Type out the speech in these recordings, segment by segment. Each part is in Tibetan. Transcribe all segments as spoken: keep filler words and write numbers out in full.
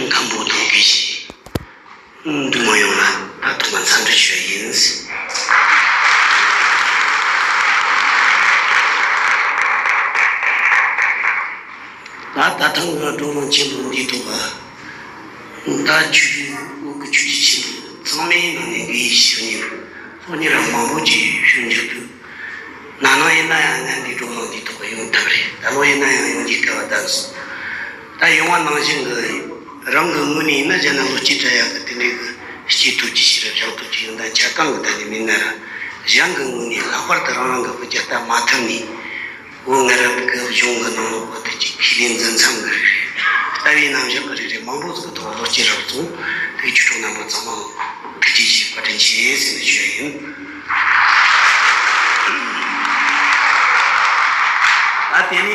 མཁན་པོ་དང་དགེ་བཤེས་འདུས་མང་ཡོངས་ལ་ད་ཐོག་མ་འཚམས་འདྲི་ཞུ་ཡ་ཡིན། ད་ད་ཐེངས་ཀྱི་བགྲོ་གླེང་ཆེན་པོ་འདིའི་ཐོག་ལ་ད་ཆོས་བརྒྱུད་བོད་ཀྱི་ཆོས་བརྒྱུད་ཆེན་པོ་ཚང་མའི་ནང་ནས་དགེ་བཤེས་ཞུ་མཁན་སློབ་གཉེར་མང་པོ་ཅིག་ཞུ་འཇུག་ཏུ། ན་ནིང་ཡིན་ན་ཡང་ངས་འདི་བགྲོ་གླེང་འདིའི་ཐོག་ཡོང་ཐུབ་རེད། ད་ལོ་ཡིན་ན་ཡང་ཡོང་རྒྱུའི་སྐལ་བ་ལྡན་སོང་། ད་ཡོང་བ་ནང་བཞིན་གྱི་རང་གི་ངོས་ནས་ཡིན་ན་གཞན་ན་བློ་སྐྱེད་སྤྲད་ཡག་གི་དེ་འདྲའི་གི་སྐྱེས་ཐོབ་ཀྱི་ཤེས་རབ་སྦྱང་ཐོབ་ཀྱི་ཡོན་ཏན་ཆ་ཚང་གི་ད་ནི་མིན་ན་ར། གཞན་གྱི་ངོས་ནས་ལྷག་པར་དུ་རང་རང་གི་བུ་རྒྱུད་ལྟ་མ་ཐུབ་ནས། བོད་སྔ་རབས་ཀྱི་གཞུང་གི་ནང་ལོགས་ཀྱི་དེ་ཅིག་ཁས་ལེན་འཛིན་མཚམས་ཀྱི་རིགས་རེད། ལྟ་བའི་རྣམ་གཞག་གི་རིགས་རེད། མང་པོ་ཟིག་གི་ཐོག་བློ་སྐྱེད་རག་སོང་། དེ་ཆོས་གྲོགས་རྣམ་པ་ཚང་མ་ལ་ཐུགས་རྗེ་ཆེ་བཀའ་དྲིན་ཆེ་ཟེར་ནས་ཞུ་ཡ་ཡིན། ད་དེ་ནས་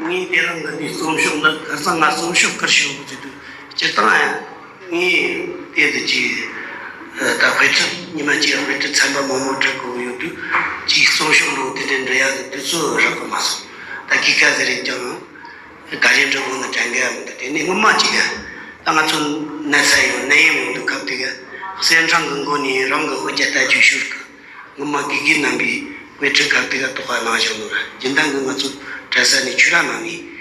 ངས་དེ་རིང་གི་འདི་རྩོམ་ཤོག་འདི་ཁ་སང་ང་རྩོམ་ཤོག་བསྐུར་ཞོག་ཟེར་དུས་སྤྱིར་བཏང་ཡང་། ངས་དེ་འདི་ཅིག་ད་དཔེ་ཁྲིད་ཉི་མ་གཅིག་དཔེ་ཁྲིད་ཚན་པ་མང་པོ་འབྲི་དགོས་ཡོད་དུས་ཅིག་རྩོམ་ཤོག་འདྲ་བོ་དེ་འདྲ་འབྲི་ཡག་གི་དུས་ཚོད་རག་གི་མ་སོང་། ད་གི་ཀ་ཟེར་རེད་ཀྱང་ག་རེ་འབྲི་དགོས་ན་དྲན་གི་ཡ་མི་འདུག་དེ་ནས་སྔོན་མ་ཅིག་ཡ་ད་ང་ཚོ་ན་ཚ་ཡོད་ནད་ཡམས་ཡོད་དུས་སྐབས་དེ་ག་གསེར་ཕྲེང་གི་མགོ་ནས་རང་གི་འོ་བརྒྱལ་ལྟ་རྒྱུ་ཤོར་གི། སྔོན་མ་དགེ་རྒན་རྣམ་པས་དཔེ་ཁྲིད་སྐབས་དེ་ག་དོགས་པ་གནང་བཞག་ནོ་ར། རྒྱུན་ལྡན་གྱི་ང་ཚོ་གྲྭ་ས་ནས་ཆོས་ར་ནང་ནས་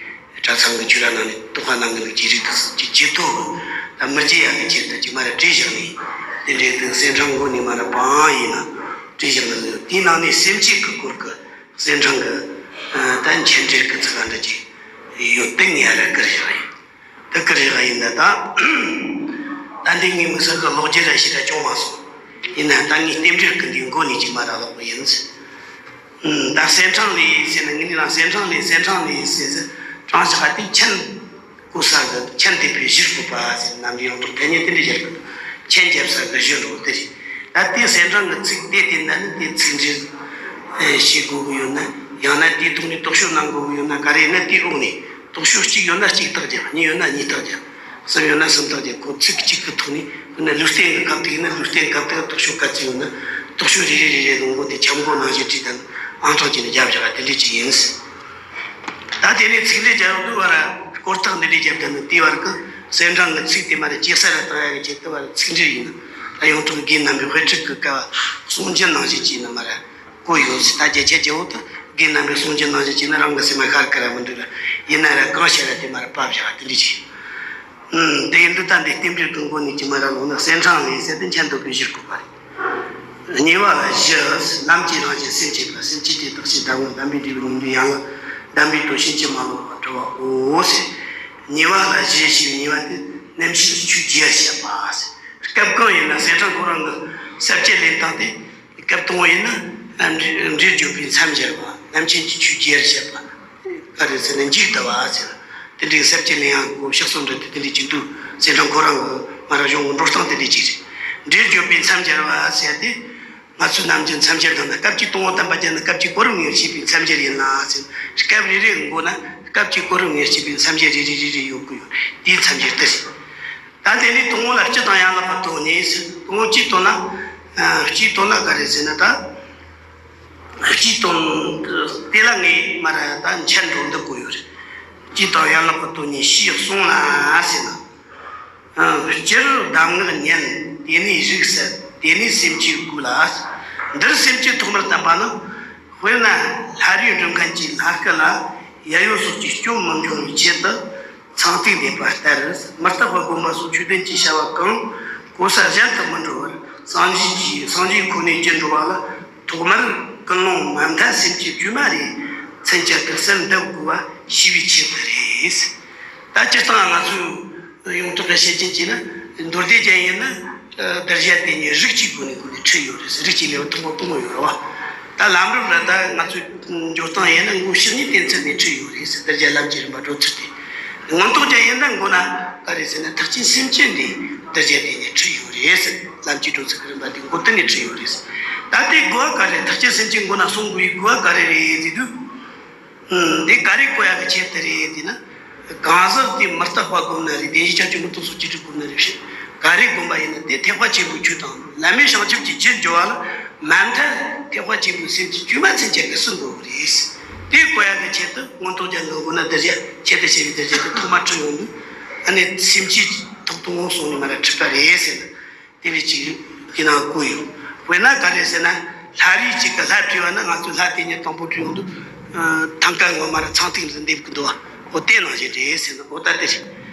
གྲྭ་ཚང་གི་ཆོས་ར་ནང་ནས་དོགས་པ་གནང་གི་འདུག་ཅེས་རིགས་དེ་ཅིག་ཇེ་མཐོ་གི་ད་མི་བརྗེད་ཡག་གི་ཆེད་དུ་ཅིག་མ་ར་བྲིས་བཞག་ནས་དེ་འདྲའི་དུ་གསེར་ཕྲེང་མགོ་ནས་མ་ར་བང་ཡིན་ན་བྲིས་བཞག་ནས་དེའི་ནང་ནས་སེམས་བསྐྱེད་ཀྱི་སྐོར་གྱི་གསེར་ཕྲེང་གི་ད་མཆན་འགྲེལ་གྱི་ཚིག་ག་འདྲ་ཅིག་ཡོད་དེ་ངས་ཡ་ར་བསྐུར་བཞག་ཡིན། དེ་ཀི་རེ་ག་ཡིན་ད་ད། ད་འདི་ངའི་མི་སེར་གི་ལོག་རྒྱུ་ར་ཞིག་ར་བྱུང་མ་སོང་། ཡིན་ན་ད་ངའི་རྟེན་འབྲེལ་གི་འདི་མགོ་ནས་ཅིག་མ་ར་ལོག་པ་ཡིན། ད་གསེར་ཕྲེང་ལས་ཟེར་ན་ངས་ནི་རང་གསེར་ཕྲེང་ལས་གསེར་ཕྲེང་ལས་ཟེར་ཟེར་གྲངས་ཞག་དེ་མཆན་བཀོད་ས་གི་མཆན་འདེབས་པའི་གཞི་བཀོད་པ་ཟེར་ནམ་ཡང་འགྲོ་དེ་ཉིད་དེ་འདྲ་བཞག་གི་མཆན་རྒྱབ་ས་གི་གཞི་འགྲོ་དེ་རེད། ད་དེ་གསེར་ཕྲེང་གི་ཚིག་དེ་དེ་ན་ནི་དེ་ཚིག་འགྲེལ་བྱེད་དགོས་གི་ཡོད་ན་ཡང་ན་དེའི་ཐོག་ནས་རྟོག་དཔྱོད་གནང་དགོས་གི་ཡོད་ན་ག་རེ་ཡིན་ན་དེའི་འོག་ནས། རྟོག་དཔྱོད་གཅིག་ཡོད་ན་གཅིག་རྟགས་རྒྱབ། གཉིས་ཡོད་ན་གཉིས་རྟགས་རྒྱབ། གསུམ་ཡོད་ན་གསུམ་རྟགས་རྒྱབ། ཁོ་ཚིག་གཅིག་གི་ཐོག་ནས་ཡིན་ན་ལུས་རྟེན་གྱི་སྐབས་དེ་ཡིན་ན་ལུས་རྟེན་སྐབས་དེ་རྟོག་དཔྱོད་ག་ཚོད་ཡོད་ན་རྟོག་དཔྱོད་རེ་རེ་རེ་རེ་ལ་མགོ་དེ་ཆབ་མགོ་ནང་བཞིན་བྲིས་དང་ཨང་གྲངས་ཀྱི་ནས་རྒྱབ་བཞག་དེ་འདྲས་ཅིག་ཡིན། ད་དེ་ནས་ཚིག་འགྲེལ་རྒྱབ་དུས་བར་སྐོར་རྟགས་འདི་འདྲས་རྒྱབ་དང་ནི་དེའི་བར་གྱི་གསེར་ཕྲེང་གི་ཚིག་དེ་མ་རེད་ཇེ་གསལ་ལ་བཏང་ཡག་གི་ཆེད་དུ་བར་ཚིག་འགྲེལ་ཡིན་ན་ད་ཡོངས་གྲགས་དགེ་རྣམ་པའི་དཔེ་ཁྲིད་ཀྱི་སྐབས་གསུང་རྒྱུན་ནང་བཞིན་བྱས་ན་མ་རེད། བཀོད་ཡོད་ཟེར། ད་རྒྱ་ཆེ་རྒྱལ་པོ་དང་དགེ་རྣམ་པའི་གསུང་རྒྱུན་ནང་བཞིན་བྱས་ན་རང་གི་སེམས་ལ་ཤར་ཀི་ར་མི་འདུག་ལ། ཡིན་ན་ར་གང་བཤད་ར་དེ་མ་ར་བབ་བཞག་དེ་འདྲ་བྱས། ཨུམ། དེ་ཡིན་དུས་ད་འདི་རྟེན་འབྲེལ་གྱི་མགོ་ནས་ཅི་མ་ར་ལོག་ན་གསེར་ཕྲེང་ལས་ཟེར་ཏེ་མཆན་འདོགས་པའི་གཞིར་བཀོད་པ་རེད། གཉིས་པ་ལ་གཞི། ལམ་གྱི་རང་བཞིན་སེམས་བསྐྱེད་པ། སེམས་བསྐྱེད་དེ་དག་ཕྱིར་བདག་ངོ་། བདེན་པའི་འབྲས་བུ་ཉིད་དུ་ཡང་ལ། བདེན་པའི་དོན་ཕྱིན་ཅི་མ་ལོག་པར་གྲུབ་པའོ་ཟེར། གཉིས་པ་ལ་གཞི་ཞེས་པའི་གཉིས་པ་དེ་རྣམ་མཁྱེན་གྱི་ཆོས་རྒྱས་པར་བཤད་པ་ཟེར། སྐབས་གང་ཡིན་ན་གསེར་ཕྲེང་ཁོ་རང་གི་ས་བཅད་ལེན་སྟངས་དེ། སྐབས་དང་པོ་ཡིན་ན་འབྲས་འབྲས་བརྗོད་པའི་མཚམས་སྦྱར་བ། རྣམ་མཁྱེན་གྱི་ཆོས་རྒྱས་པར་བཤད་པ། ག་རེ་ཟེར་ན་མཇུག་བསྡུ་བ་ཟེར། དེ་འདྲའི་ས་བཅད་ལེན་ཡག་གི་གཤེགས་གསོལ་འདྲ་དེ་དེ་འདྲའི་ཅིག་འདུག་གསེར་ཕྲེང་ཁོ་རང་གི་མ་ར་གཞུང་གི་འགྲོ་སྟངས་དེ་འདྲའི་ཅིག་རེད། འབྲས་བརྗོད་པའི་མཚམས་སྦྱར་བ་ཟེར་ཏེ། ང་ཚོའི་ནམ་རྒྱུན་མཚམས་སྦྱར་དང་ན་སྐབས་ཀྱི་དང་པོ་བསྟན་པ་སྦྱར་ན་སྐབས་ཀྱི་གོ་རིམ་ངེས་བྱེད་པའི་མཚམས་སྦྱར་ཡིན་ལ་ཟེར། སྐབས་རེ་རེ་གི་མགོ་ན་སྐབས་ཀྱི་གོ་རིམ་ངེས་བྱེད་པའི་མཚམས་སྦྱར་རེ་རེ་རེ་རེ་ཡོད་དགོས་ཡོད། དེའི་མཚམས་སྦྱར་དེ་རེད། ད་དེ་ནས་དང་པོ་ལ་སྤྱི་དང་ཡན་ལག་གི་དོན་ནི་ཟེར། དང་པོ་སྤྱིའི་དོན་ལ། ཨ། སྤྱིའི་དོན་ལ་ག་རེ་ཟེར་ན་ད། སྤྱིའི་དོན་དེ་ལ་ངས་མ་ར་ད་མཆན་འགྲོ་འདུག་གོ་ཡོད་རེད། སྤྱི་དང་ཡན་ལག་གི་དོན་ནི་ཞེས་གསུངས་ལ་ཟེར་ན། ཨ། སྤྱིར་གདམས་ངག་ཉན། དེ་ནས་རིག་གསལ། དེ་ནས་སེམས་བསྐྱེད་དགོས་ལ། འདིར་སེམས་བསྐྱེད་ཐོག་མར་བསྟན་པ་ནི། དཔེར་ན་ལྷ་རིས་འགྲུབ་མཁན་གྱི་ལྷ་སྐལ་ལ་ཡ་ཡོ་སོགས་ཀྱི་སྐྱོན་མི་འབྱུང་བའི་ཆེད་དུ། ཚངས་ཐིག་འདེབས་པ་ལྟར། མི་རྟག་པ་སྒོམ་པ་སོགས་ཆོས་ལྡན་གྱི་བྱ་བ་གང་གོ་ས་གཞན་དུ་མི་འགྲོ་བར་སངས་རྒྱས་ཀྱི་སངས་རྒྱས་ཁོ་ནའི་རྒྱུར་འགྲོ་བ་ལ་ཐོག་མར་ཀུན་སློང་མ་མཐའ་སེམས་བསྐྱེད་དཀྱུས་མ་རེ་མཚན་བཅད་དུ་གསལ་འདེབས་དགོས་པ་ཤེས་པའི་ཆེད་དུ་རེད། ད་སྤྱིར་བཏང་ང་ཚོས་ཡོངས་གྲགས་ཀྱི་བཤད་རྐྱེན་གྱིས་ན་མདོ་སྡེ་ཅན་ཡིན་ན། ཨ། བསྡུར་བྱ་དེ་ཉིད་རིགས་གཅིག་སྒོ་ནས་སྒོ་ནས་ཁྲིད་ཡོད་རེད། རིགས་གཅིག་ལས་ཐོག་མ་སྤོང་ཡོད་རེད་བ། ད་ལམ་རིམ་ལ་ད་ང་ཚོས་འཇོག་སྟངས་ཡིན་ན་མགོ་བཤེས་གཉེན་བསྟེན་ཚུལ་ནས་ཁྲིད་ཡོད་རེད་ཟེར། བསྡུར་བྱ་ལམ་གྱི་རིམ་པ་བགྲོད་ཚུལ་དེ། མངོན་རྟོགས་ཅན་ཡིན་ན་མགོ་ན་ག་རེ་ཟེར་ན་ཐེག་ཆེན་སེམས་བསྐྱེད་ནས་བསྡུར་བྱ་དེ་ནས་ཁྲིད་ཡོད་རེད་ཟེར། ལམ་གྱི་བགྲོད་ཚུལ་གྱི་རིམ་པ་དེ་མགོ་བསྟན་ནས་ཁྲིད་ཡོད་རེད་ཟེར། ད་དེ་དགོས་པ་ག་རེ། ཐེག་ཆེན་སེམས་བསྐྱེད་མགོ་ན་སོང་དགོས་པའི་དགོས་པ་ག་རེ་རེད་ཟེར་དུས། འདི་ག་རེ་གོ་ཡག་གི་ཆེད་དུ་རེད་ཟེར་ན། གང་ཟག་དེ་མི་རྟག་པ་སྒོམ་ན་རེད། བདེན་བཞིའི་ཁྱབ་བྱེད་མངོན་རྟོགས་སོགས་ཀྱི་རིགས་སྒོམ་ན་རེད། ག་རེ་སྒོམ་པ་ཡིན་ན་དེ་ཐེག་པ་ཆེན་པོའི་ཆོས་དང་བླ་མེད་བྱང་ཆུབ་ཀྱི་རྒྱུར་འགྱུར་བ་ལ་མ་མཐའ་ཐེག་པ་ཆེན་པོའི་སེམས་ཀྱི་དཀྱུས་མ་མཚན་བཅད་ཀྱིས་ཟིན་དགོས་པ་རེད། དེ་གོ་ཡག་གི་ཆེད་དུ་མངོན་རྟོགས་ཅན་གྱི་མགོ་ན་བསྡུར་བྱ་ཆེད་དུ་བྱས་པའི་བསྡུར་བྱ་དེ་ཐོག་མར་ཁྲིད་ཡོང་དུས། ཨ་ནི་སེམས་བསྐྱེད་ཐོག་ཏུ་འོང་སོང་ནས་མ་ར་ཁྲིད་པ་རེད་ཟེར་ན། དེ་ལས་ཅིག་དེ་ནང་བཀོད་ཡོད། དཔེར་ན་ག་རེ་ཟེར་ན། ལྷ་རིས་གཅིག་གི་ལྷ་བྲིས་པ་ན་ང་ཚོས་ལྷ་དེ་ཉིད་དང་པོ་བྲིས་ཡོང་དུས། ཐང་ཀ་ངོ་མ་ར་ཚངས་ཐིག་འདི་འདེབས་ཀྱི་འདུག་བ། འོ་དེ་ནང་བཞིན་རེད་ཟེར་ན། འོ་ད་དེ་རེད།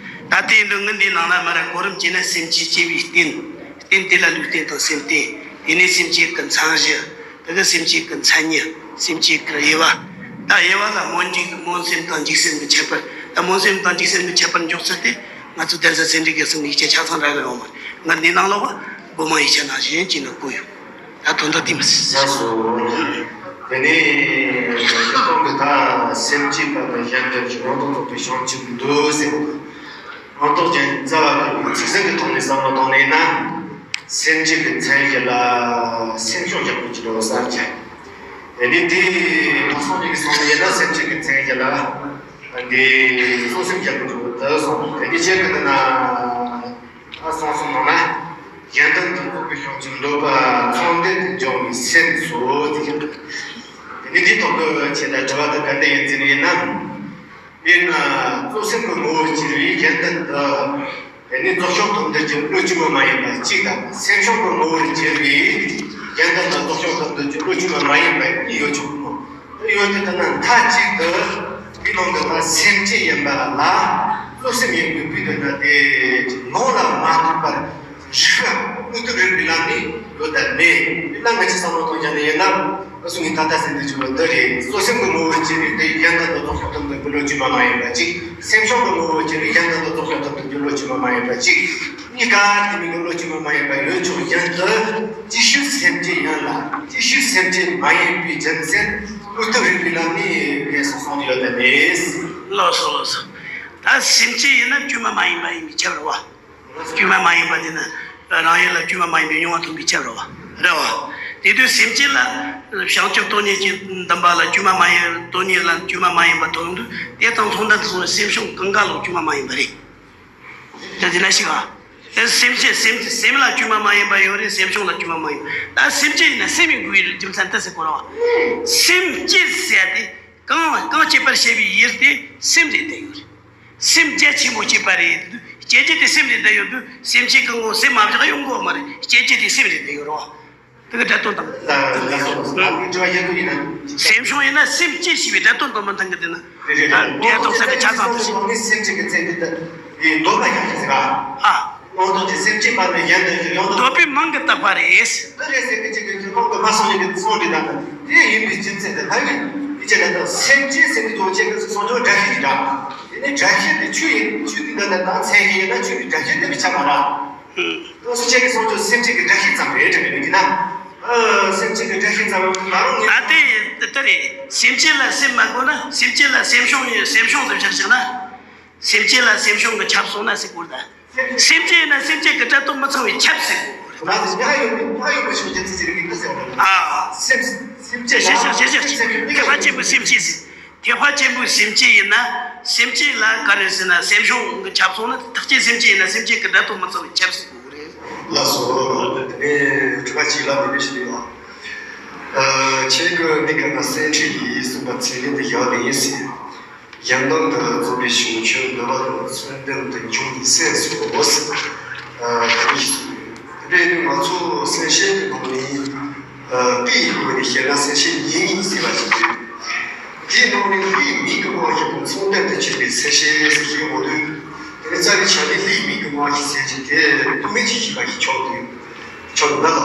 ད་དེ་འདི་ངི་འདི་ནང་ལ་མ་ར་གོ་རིམ་བྱས་ན་སེམས་བསྐྱེད་བྱས་པའི་རྟེན། རྟེན་དེ་ལ་ལུས་རྟེན་དང་སེམས་རྟེན། དེ་ནས་སེམས་བསྐྱེད་ཀྱི་མཚན་གཞི། དེ་གི་སེམས་བསྐྱེད་ཀྱི་མཚན་ཉིད། སེམས་བསྐྱེད་ཀྱི་དབྱེ་བ། ད་དབྱེ་བ་ལ་སྨོན་འཇུག་སྨོན་སེམས་དང་འཇུག་སེམས་ཀྱི་ཁྱད་པར། ད་སྨོན་སེམས་དང་འཇུག་སེམས་ཀྱི་ཁྱད་པར་འཇོག་ཚུལ་དེ། ང་ཚོ་གདན་ས་སེ་འབྲས་དགེ་གསུམ་ཡིག་ཆ་ཆ་ཚང་རག་གི་ཡོད་མ་རེད། ང་འདི་ནང་ལོགས་པ་སྒོ་མང་ཡིག་ཆ་ནང་བཞིན་གྱི་ནང་བཀོད་ཡོད། ད་དོན་དག་དེ་མི་སྲིད། ལགས་སོ། དེ་ནས་ཁོང་གིས་ད་སེམས་བསྐྱེད་པ་དང་གཞན་དོན་གྱི་སྔོན་དུ་ཐོག་པའི་བྱང་ཆུབ་འདོད་ཟེར་བ། སྔོན་ཐོག་ཅན་རྩ་བ་ཀུན་ཚིག་ཟིན་གྱི་ཐོག་ནས་བསམ་བློ་བཏང་ནས་ན། སེམས་བསྐྱེད་ཀྱི་མཚན་གཞི་ལ་སེམས་བྱུང་བཞག་པའི་ཕྱིར་རོ་གསར་བྱ། དེ་ནས་དེ་མ་སོང་ནས་སོང་ནས་ན་སེམས་བསྐྱེད་ཀྱི་མཚན་གཞི་ལ། འདི་གཙོ་སེམས་རྒྱབ་ཏུ་འཇུག་ཏུ་སོང་། དེ་ནི་ཆེད་དུ་ན་ཨ་སོང་སོང་ནོ་ན་གཞན་དོན་དུ་རྫོགས་པའི་བྱང་ཆུབ་འདོད་པ་ཚོགས་འདུས་དུ་འཇོག་པའི་སེམས་སོ་ཟེར། དེ་ནི་འདི་ཐོག་ཏུ་ཆེད་དུ་དྲི་བ་དུ་ག་འདྲ་ཡིན་ཟེར་ཡིན་ན། དཔེར་ན་གཙོ་སེམས་ཀྱི་ངོ་བོར་གྱུར་པའི་གཞན་དོན་དུ། དེ་ནི་རྫོགས་བྱང་དོན་དུ་གྱུར་བློ་བཅོས་མ་མ་ཡིན་པ་གཅིག་དང་། སེམས་བྱུང་གི་ངོ་བོར་གྱུར་པའི་གཞན་དོན་དུ་རྫོགས་བྱང་དོན་དུ་གྱུར་བློ་བཅོས་མ་མ་ཡིན་པ་གཉིས་ཡོད་ཆོག་གོ། དེ་ཡོད་དེ་ལྟ་ན་མཐའ་གཅིག་ཏུ་དེའི་ནང་དུ་ད་སེམས་བསྐྱེད་ཡིན་པ་ལ་གཙོ་སེམས་ཡིན་པའི་དཔེ་དེ་ན་དེ་ནང་ལ་མ་ཐུག་པར་རིགས་པ་དངོས་སྟོབས་རིག་པའི་ལམ་ནས་ཡོད་དམ་མེད། དེ་ལ་ང་ཅི་བསམ་བློ་གཏོང་རྒྱུ་ནི་ཡིན་ན། ཨ་སུ་ངའི་ད་ལྟ་ཟེར་འདོད་བྱུང་བ་འདི་རེད། གཙོ་སེམས་ཀྱི་ངོ་བོར་གྱུར་པའི་དེ་གཞན་དོན་དུ་རྫོགས་བྱང་དོན་དུ་གྱུར་བློ་བཅོས་མ་མ་ཡིན་པ་གཅིག་སེམས་བྱུང་གི་ངོ་བོར་གྱུར་པའི་གཞན་དོན་དུ་རྫོགས་བྱང་དོན་དུ་གྱུར་བློ་བཅོས་མ་མ་ཡིན་པ་གཅིག་གཉིས་ཀ་དེ་མིན་གྱི་བློ་བཅོས་མ་མ་ཡིན་པ་ཡོད་ཆོག་རྒྱུ་དེ་ཅིག་ཤོས་སེམས་བསྐྱེད་ཡིན་ལ། ཅིག་ཤོས་སེམས་བསྐྱེད་མ་ཡིན་པའི་རྒྱུ་མཚན་དངོས་སྟོབས་རིག་པའི་ལམ་ནས་ངས་སོ་སོ་ཡོད་པ་མེད། ལགས་སོ་ལགས་སོ། ད་སེམས་བསྐྱེད་ཡིན་ན་བཅོས་མ་མ་ཡིན་པ་ཡིན་པའི་ཁྱབ་རེད་བ། བཅོས་མ་མ་ཡིན་པ་དེ་ནི་རང་ཡུལ་ལ་བཅོས་མ་མ་ཡིན་པའི་མྱོང་བ་མཐོང་བའི་ཁྱབ་རེད་བ། རེད་བ། དེ་དུས་སེམས་བསྐྱེད་ལ་བྱང་ཆུབ་སྟོང་ཉིད་ཀྱི་འདུན་པ་ལ་བཅོས་མ་མ་ཡིན། སྟོང་ཉིད་ལ་བཅོས་མ་མ་ཡིན་པ་མཐོང་དུས་དེ་དང་མཚུངས་ལྡན་དུ་སོང་བའི་སེམས་བྱུང་གང་ག་ལ་བཅོས་མ་མ་ཡིན་པ་རེད། དེ་དེ་ན་ཞིག་ཨ། དེ་སེམས་བསྐྱེད་སེམས་སེམས་ལ་བཅོས་མ་མ་ཡིན་པ་ཡོད་རེད། སེམས་བྱུང་ལ་བཅོས་མ་མ་ཡིན། ད་སེམས་བསྐྱེད་ཡིན་ན་སེམས་ཡིན་དགོས་ཡོད་རྒྱུ་མཚན་དེ་ཟེར་གོ་ར་བ། སེམས་བསྐྱེད་ཟེར་དེ་གང་གང་སྐྱེད་པར་བྱེད་པའི་ཡུལ་དེ་སེམས་རེད་བསྡད་ཡོད་རེད། སེམས་རྒྱ་ཆེན་པོ་སྐྱེད་པ་རེད། སྐྱེད་རྒྱུ་དེ་སེམས་རེད་བསྡད་ཡོད་དུས་སེམས་བསྐྱེད་ཀྱི་ངོ་སེམས་མ་བཞག་ཡོང་གི་ཡོད་མ་རེད། སྐྱེད་རྒྱུ་དེ་སེམས་རེད་བསྡད་ཡོད་རེད་བ། དེ་གི་སྒྲ་དོན་དང་། ལ་ལ་སོགས་ལ་ལུས་སྒྲ་ཡེ་དུ་ཡིན་ན། སེམས་བྱུང་ཡིན་ན་སེམས་བསྐྱེད་ཞེས་པའི་སྒྲ་དོན་དང་མི་མཐུན་གི་དེ་ན། རེད་རེད་རེད། འབྲས་རྟོགས་ཚད་ཀྱི་ཆ་ཚང་དུ་ཞིག་སེམས་བསྐྱེད་ཀྱི་ཚད་དེ་ལྟ་བུའི་འདོད་པ་ཡང་ཞིག་ཟེར་བ། ཨ། སྔོན་ཐོག་གི་སེམས་བསྐྱེད་པ་ནི་གཞན་དོན་གྱི་ཡང་དུ་འདོད་པའི་མིང་གི་བཏགས་པ་རེད། འདི་རེད་ཟེར་གི་ཅིག་གི་ཁོང་གི་མ་སོང་ཡིན་གི་སོང་འདི་དང་དེ་ཡིན་པའི་རྒྱུ་མཚན་དེ་ལྷ་ཡིན་ཡིད་ཆེས་ལ་དང་སེམས་བསྐྱེད་ཟེར་གི་དོན་ཆེན་གི་སོང་ཆོག་སྒྲ་ཤེས་ཀྱི་སྒྲ། དེ་ནི་སྒྲ་ཤེས་དེ་ཆོས་ཡིན་ཆོས་དེ་དང་དང་མཚན་ཤེས་ཡིན་ན་ཆོས་ཀྱི་སྒྲ་ཤེས་དེ་མི་ཆགས་པ་ར། ཨུ། དངོས་སུ་ཆེ་གེ་སོང་ཆོག་སེམས་བསྐྱེད་ཀྱི་སྒྲ་ཤེས་ཙམ་རེད་དྲན་གི་འདུག་ན། ཨ། སེམས་བསྐྱེད་ཀྱི་སྒྲ་ཤེས་ཙམ་མ་རུང་ངེས། ད་དེ་དེ་རེད། སེམས་བསྐྱེད་ལ་སེམས་མ་དགོས་ན་སེམས་བསྐྱེད་ལ་སེམས་བྱུང་ཡིན་སེམས་བྱུང་དུ་བཞག་བཞག་ན། སེམས་བསྐྱེད་ལ་སེམས་བྱུང་གི་ཁྱབ་སོང་ན་ཟེར་དགོས་ད། སེམས་བསྐྱེད་ཡིན་ན་སེམས་བསྐྱེད་ཀྱི་སྒྲ་དོན་མི་མཚུངས་པའི་ཁྱབ་ཟེར་དགོས་རེད། ང་ཚོ་སྙིང་ཡོད་མི་སྙིང་ཡོད་མི་ཤོག་ཅན་ཚིག་ཅིག་རིག་གི་སྐུ་ཟེར་བ་རེད། ཨ། སེམས་སེམས་བསྐྱེད་ཞེས་ཞེས་ཞེས་ཞེས་ཐེག་པ་ཆེན་པོའི་སེམས་བསྐྱེད་ཟེར། ཐེག་པ་ཆེན་པོའི་སེམས་བསྐྱེད་ཡིན་ན། སེམས་བསྐྱེད་ལ་ག་རེ་ཟེར་ན་སེམས་བྱུང་གི་ཁྱབ་སོང་ན་ཐེག་ཆེན་སེམས་བསྐྱེད་ཡིན་ན་སེམས་བསྐྱེད་ཀྱི་སྒྲ་དོན་མི་མཚུངས་པའི་ཁྱབ་ཟེར་དགོས་རེད། ལགས་སོ། དེ་ནས་དྲི་བ་གཅིག་ལ་འདི་འདྲ་ཞིག་ཡོད། ཨ། ཁྱེད་ཀྱིས་འདི་ག་ན་སེམས་ཁྲིད་ཡིན་གསུངས་པ་ཚིག་ལན་དུ་བཞག་ནས་ཡིན་ཟེར། གཞན་དོན་དུ་རྫོགས་པའི་བྱང་ཆུབ་འདོད་པ་དང་མཚུངས་ལྡན་དུ་འབྱུང་བའི་སེམས་སོ་ཟེར། ཨ། དེ་འདྲ་ཞིག་གསུངས་ཡོད། དེ་འདྲ་ཡིན་དུས་ང་ཚོ་སེམས་བསྐྱེད་ཀྱི་ནང་ནས། ཨ། དཔེ་ཡི་སྒོ་ནས་བཤད་ན་སེམས་བསྐྱེད་ཉེ་གནས་ཟེར་བ་ཞིག་ཡོད། དེའི་ནང་ནས་ལྷའི་མིག་གི་དབང་ཤེས་དང་མཚུངས་ལྡན་དུ་གྱུར་པའི་སེམས་བསྐྱེད་ཟེར་ཞེས་འོ་དུས། དེ་ནི་རྩ་བའི་ཆ་ནས་ལྷའི་མིག་གི་དབང་ཤེས་ཟེར་གྱི་དེ་རྟོག་མེད་ཀྱི་ཤེས་པ་ཞིག་ཆགས་འདུག་ཆགས་འདུག་ན་ལ།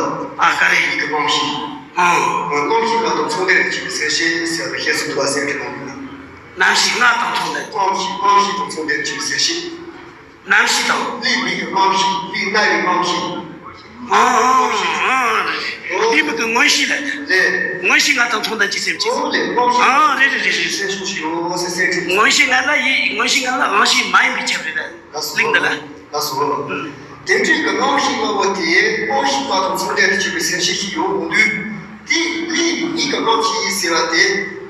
ཨ། ག་རེ། མིག་གི་དབང་ཤེས། ཨ། དབང་ཤེས་པ་དང་མཚུངས་ལྡན་དུ་གྱུར་པའི་སེམས་བསྐྱེད་ཟེར་བ་ཞེས་སུ་འདུག་པ་སེམས་བསྐྱེད་ནང་ནས། རྣམ་ཤེས་ལྔ་དང་མཚུངས་ལྡན། དབང་ཤེས་དབང་ཤེས་དང་མཚུངས་ལྡན་དུ་གྱུར་པའི་སེམས་བསྐྱེད། རྣམ་ཤེས་དང་། ལྷའི་མིག་གི་རྣམ་ཤེས། ལྷའི་རྣ་བའི་རྣམ་ཤེས། ཨང་ཨང་ཨང་། ལྷའི་མིག་གི་མངོན་ཤེས་ལ། ལས། མངོན་ཤེས་ལྔ་དང་མཚུངས་ལྡན་གྱི་སེམས་བསྐྱེད། ཨོ་ལས་རྣམ་ཤེས། ཨང་རེད་རེད་རེད་རེད། སེམས་བྱུང་ཞིག་ཡོད་ཟེར་སེམས་བསྐྱེད། མངོན་ཤེས་ལྔ་ལ་ཡིད་མངོན་ཤེས་ལྔ་ལ་རང་བཞིན་མ་ཡིན་པའི་ཁྱབ་རེད་ད། ལགས་སོ། ལིང་འདི་ལ། ལགས་སོ། དེ་འདྲའི་གི་རྣམ་ཤེས་ལྔ་པོ་དེ་རྣམ་ཤེས་པ་དང་མཚུངས་ལྡན་དུ་གྱུར་པའི་སེམས་བསྐྱེད་ཞིག་ཡོད་འོང་དུས། དེ་ལྷའི་མིག་གི་རྣམ་ཤེས་ཟེར་བ་དེ་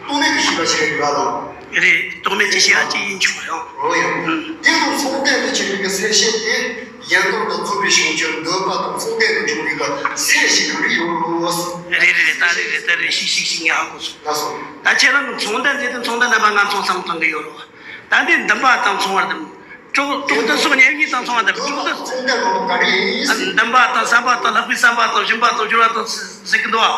རྟོག་མེད་ཀྱི་ཤེས་པ་ཞིག་རེད་འདུག་ག་ལ། རེད། རྟོག་མེད་ཀྱི་ཤེས་པ་ཅིག་ཡིན་ཆོག་ཡང་། འོ་ཡང་། ཨུམ། དེ་དང་མཚུངས་ལྡན་དུ་གྱུར་པའི་སེམས་བསྐྱེད་དེ་གཞན་དོན་དུ་རྫོགས་པའི་བྱང་ཆུབ་འདོད་པ་དང་མཚུངས་ལྡན་དུ་འབྱུང་བའི་སེམས་ཤིག་ག་རེ་ཡོད་རོ། རེད་རེད་རེད། ད་རེད་རེད། ད་རེད། ཤིག་ཤིག་ཤིག་ངས་ཧ་གོ་སོང་། ལགས་སོ། ད་ཁྱེད་རང་གི་མཚུངས་ལྡན་དེ་དང་མཚུངས་ལྡན་རྣམ་པ་ལྔ་མཚུངས་སམ་མཚུངས་གི་ཡོད་རོ། ད་འདི་འདུན་པ་དང་མཚུངས་པར་འདུམ། དྲུག་དྲུག་ལྡན་སོགས་ཉེར་གཉིས་དང་མཚུངས་པ་དང་དྲུག་ལྡན། འདུན་པ་དང་བསམ་པ་དང་ལྷག་པའི་བསམ་པ་དང་སྦྱིན་པ་དང་སྦྱོར་བ་དང་ཟེར་གི་འདུག་ཨ།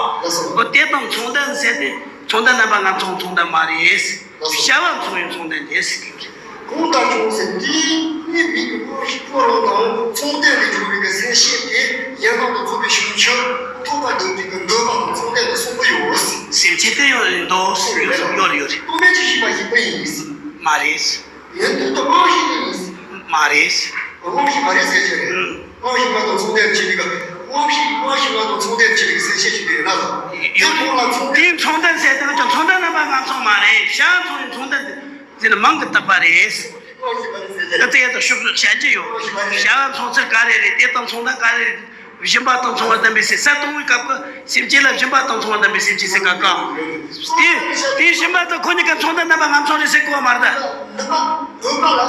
འོ་དེ་དང་མཚུངས་ལྡན་ཟེར་ཏེ་མཚུངས་ལྡན་རྣམ་པ་ལྔ་མཚུངས་མཚུངས་ལྡན་མ་རེད། བྱ་བ་མཚུངས་པའི་མཚུངས་ལྡན་དེ་ཟེར་གི་རེད། གང་ལྟར་ཀྱང་ཟེར་དེའི་མིག་གི་དངོས་གཞི་ཀུན་རང་དང་མཚུངས་ལྡན་དུ་གྱུར་པའི་གི་སེམས་བསྐྱེད་དེ་ཡང་དག་ཏུ་རྫོགས་པའི་བྱང་ཆུབ་ཐོབ་པར་འདོད་པའི་གི་འདུན་པ་དང་མཚུངས་ལྡན་དུ་གསུངས་པ་ཡོད། སེམས་བསྐྱེད་དེ་ཡང་འདུག་ཡོད་རེད་ཡོད་རེད། རྟོག་མེད་ཀྱི་ཤེས་པ་ཞིག་ཏུ་ཡིན། མ་རེད། ཡིན་དུས་དུ་དབང་ཤེས་ནི་ཡིན། མ་རེད། དབང་ཤེས་མ་རེད་ཟེར་གྱི་རེད། ཨང་། དབང་ཤེས་ལྔ་དང་མཚུངས་ལྡན་བྱེད་པའི་གི་དབང་ཤེས་དབང་ཤེས་ལྔ་དང་མཚུངས་ལྡན་བྱེད་པའི་གི་སེམས་བསྐྱེད་ཅིག་ཡོད་ན་ལ། དེ་ཡོད་ཁོང་ལ་མཚུངས་ལྡན། དེའི་མཚུངས་ལྡན་ཟེར་དེ་ནི་ཀྱང་མཚུངས་ལྡན་རྣམ་པ་ལྔ་མཚུངས་མ་རེད། བྱ་བ་མཚུངས་པའི་མཚུངས་ལྡན་དེ་ནི་མིང་གིས་བཏགས་པ་རེད། དབང་ཤེས་མ་རེད་ཟེར་གྱི་རེད། དེ་ཡང་དུ་ཤུགས་སུ་བཤད་ཀྱི་ཡོད། དབང་ཤེས་མ་རེད། བྱ་བ་མཚུངས་ཚུལ་ག་རེ་རེད། དེ་དང་མཚུངས་ལྡན་ག་རེ་རེད། སྦྱིན་པ་དང་མཚུངས་པ་ལྡན་པའི་སེམས་ས་གཏོང་བའི་སྐབས་ཀྱི་སེམས་བསྐྱེད་ལ་སྦྱིན་པ་དང་མཚུངས་པ་ལྡན་པའི་སེམས་བསྐྱེད་ཟེར་ག་ག་དེ་དེའི་སྦྱིན་པ་དང་ཁོ་གཉིས་ཀ་མཚུངས་ལྡན་རྣམ་པ་ལྔ་མཚུངས་རེད་ཟེར་གོ་བ་མ་རེད་ད། འདུན་པ་འདུན་པ་ལ་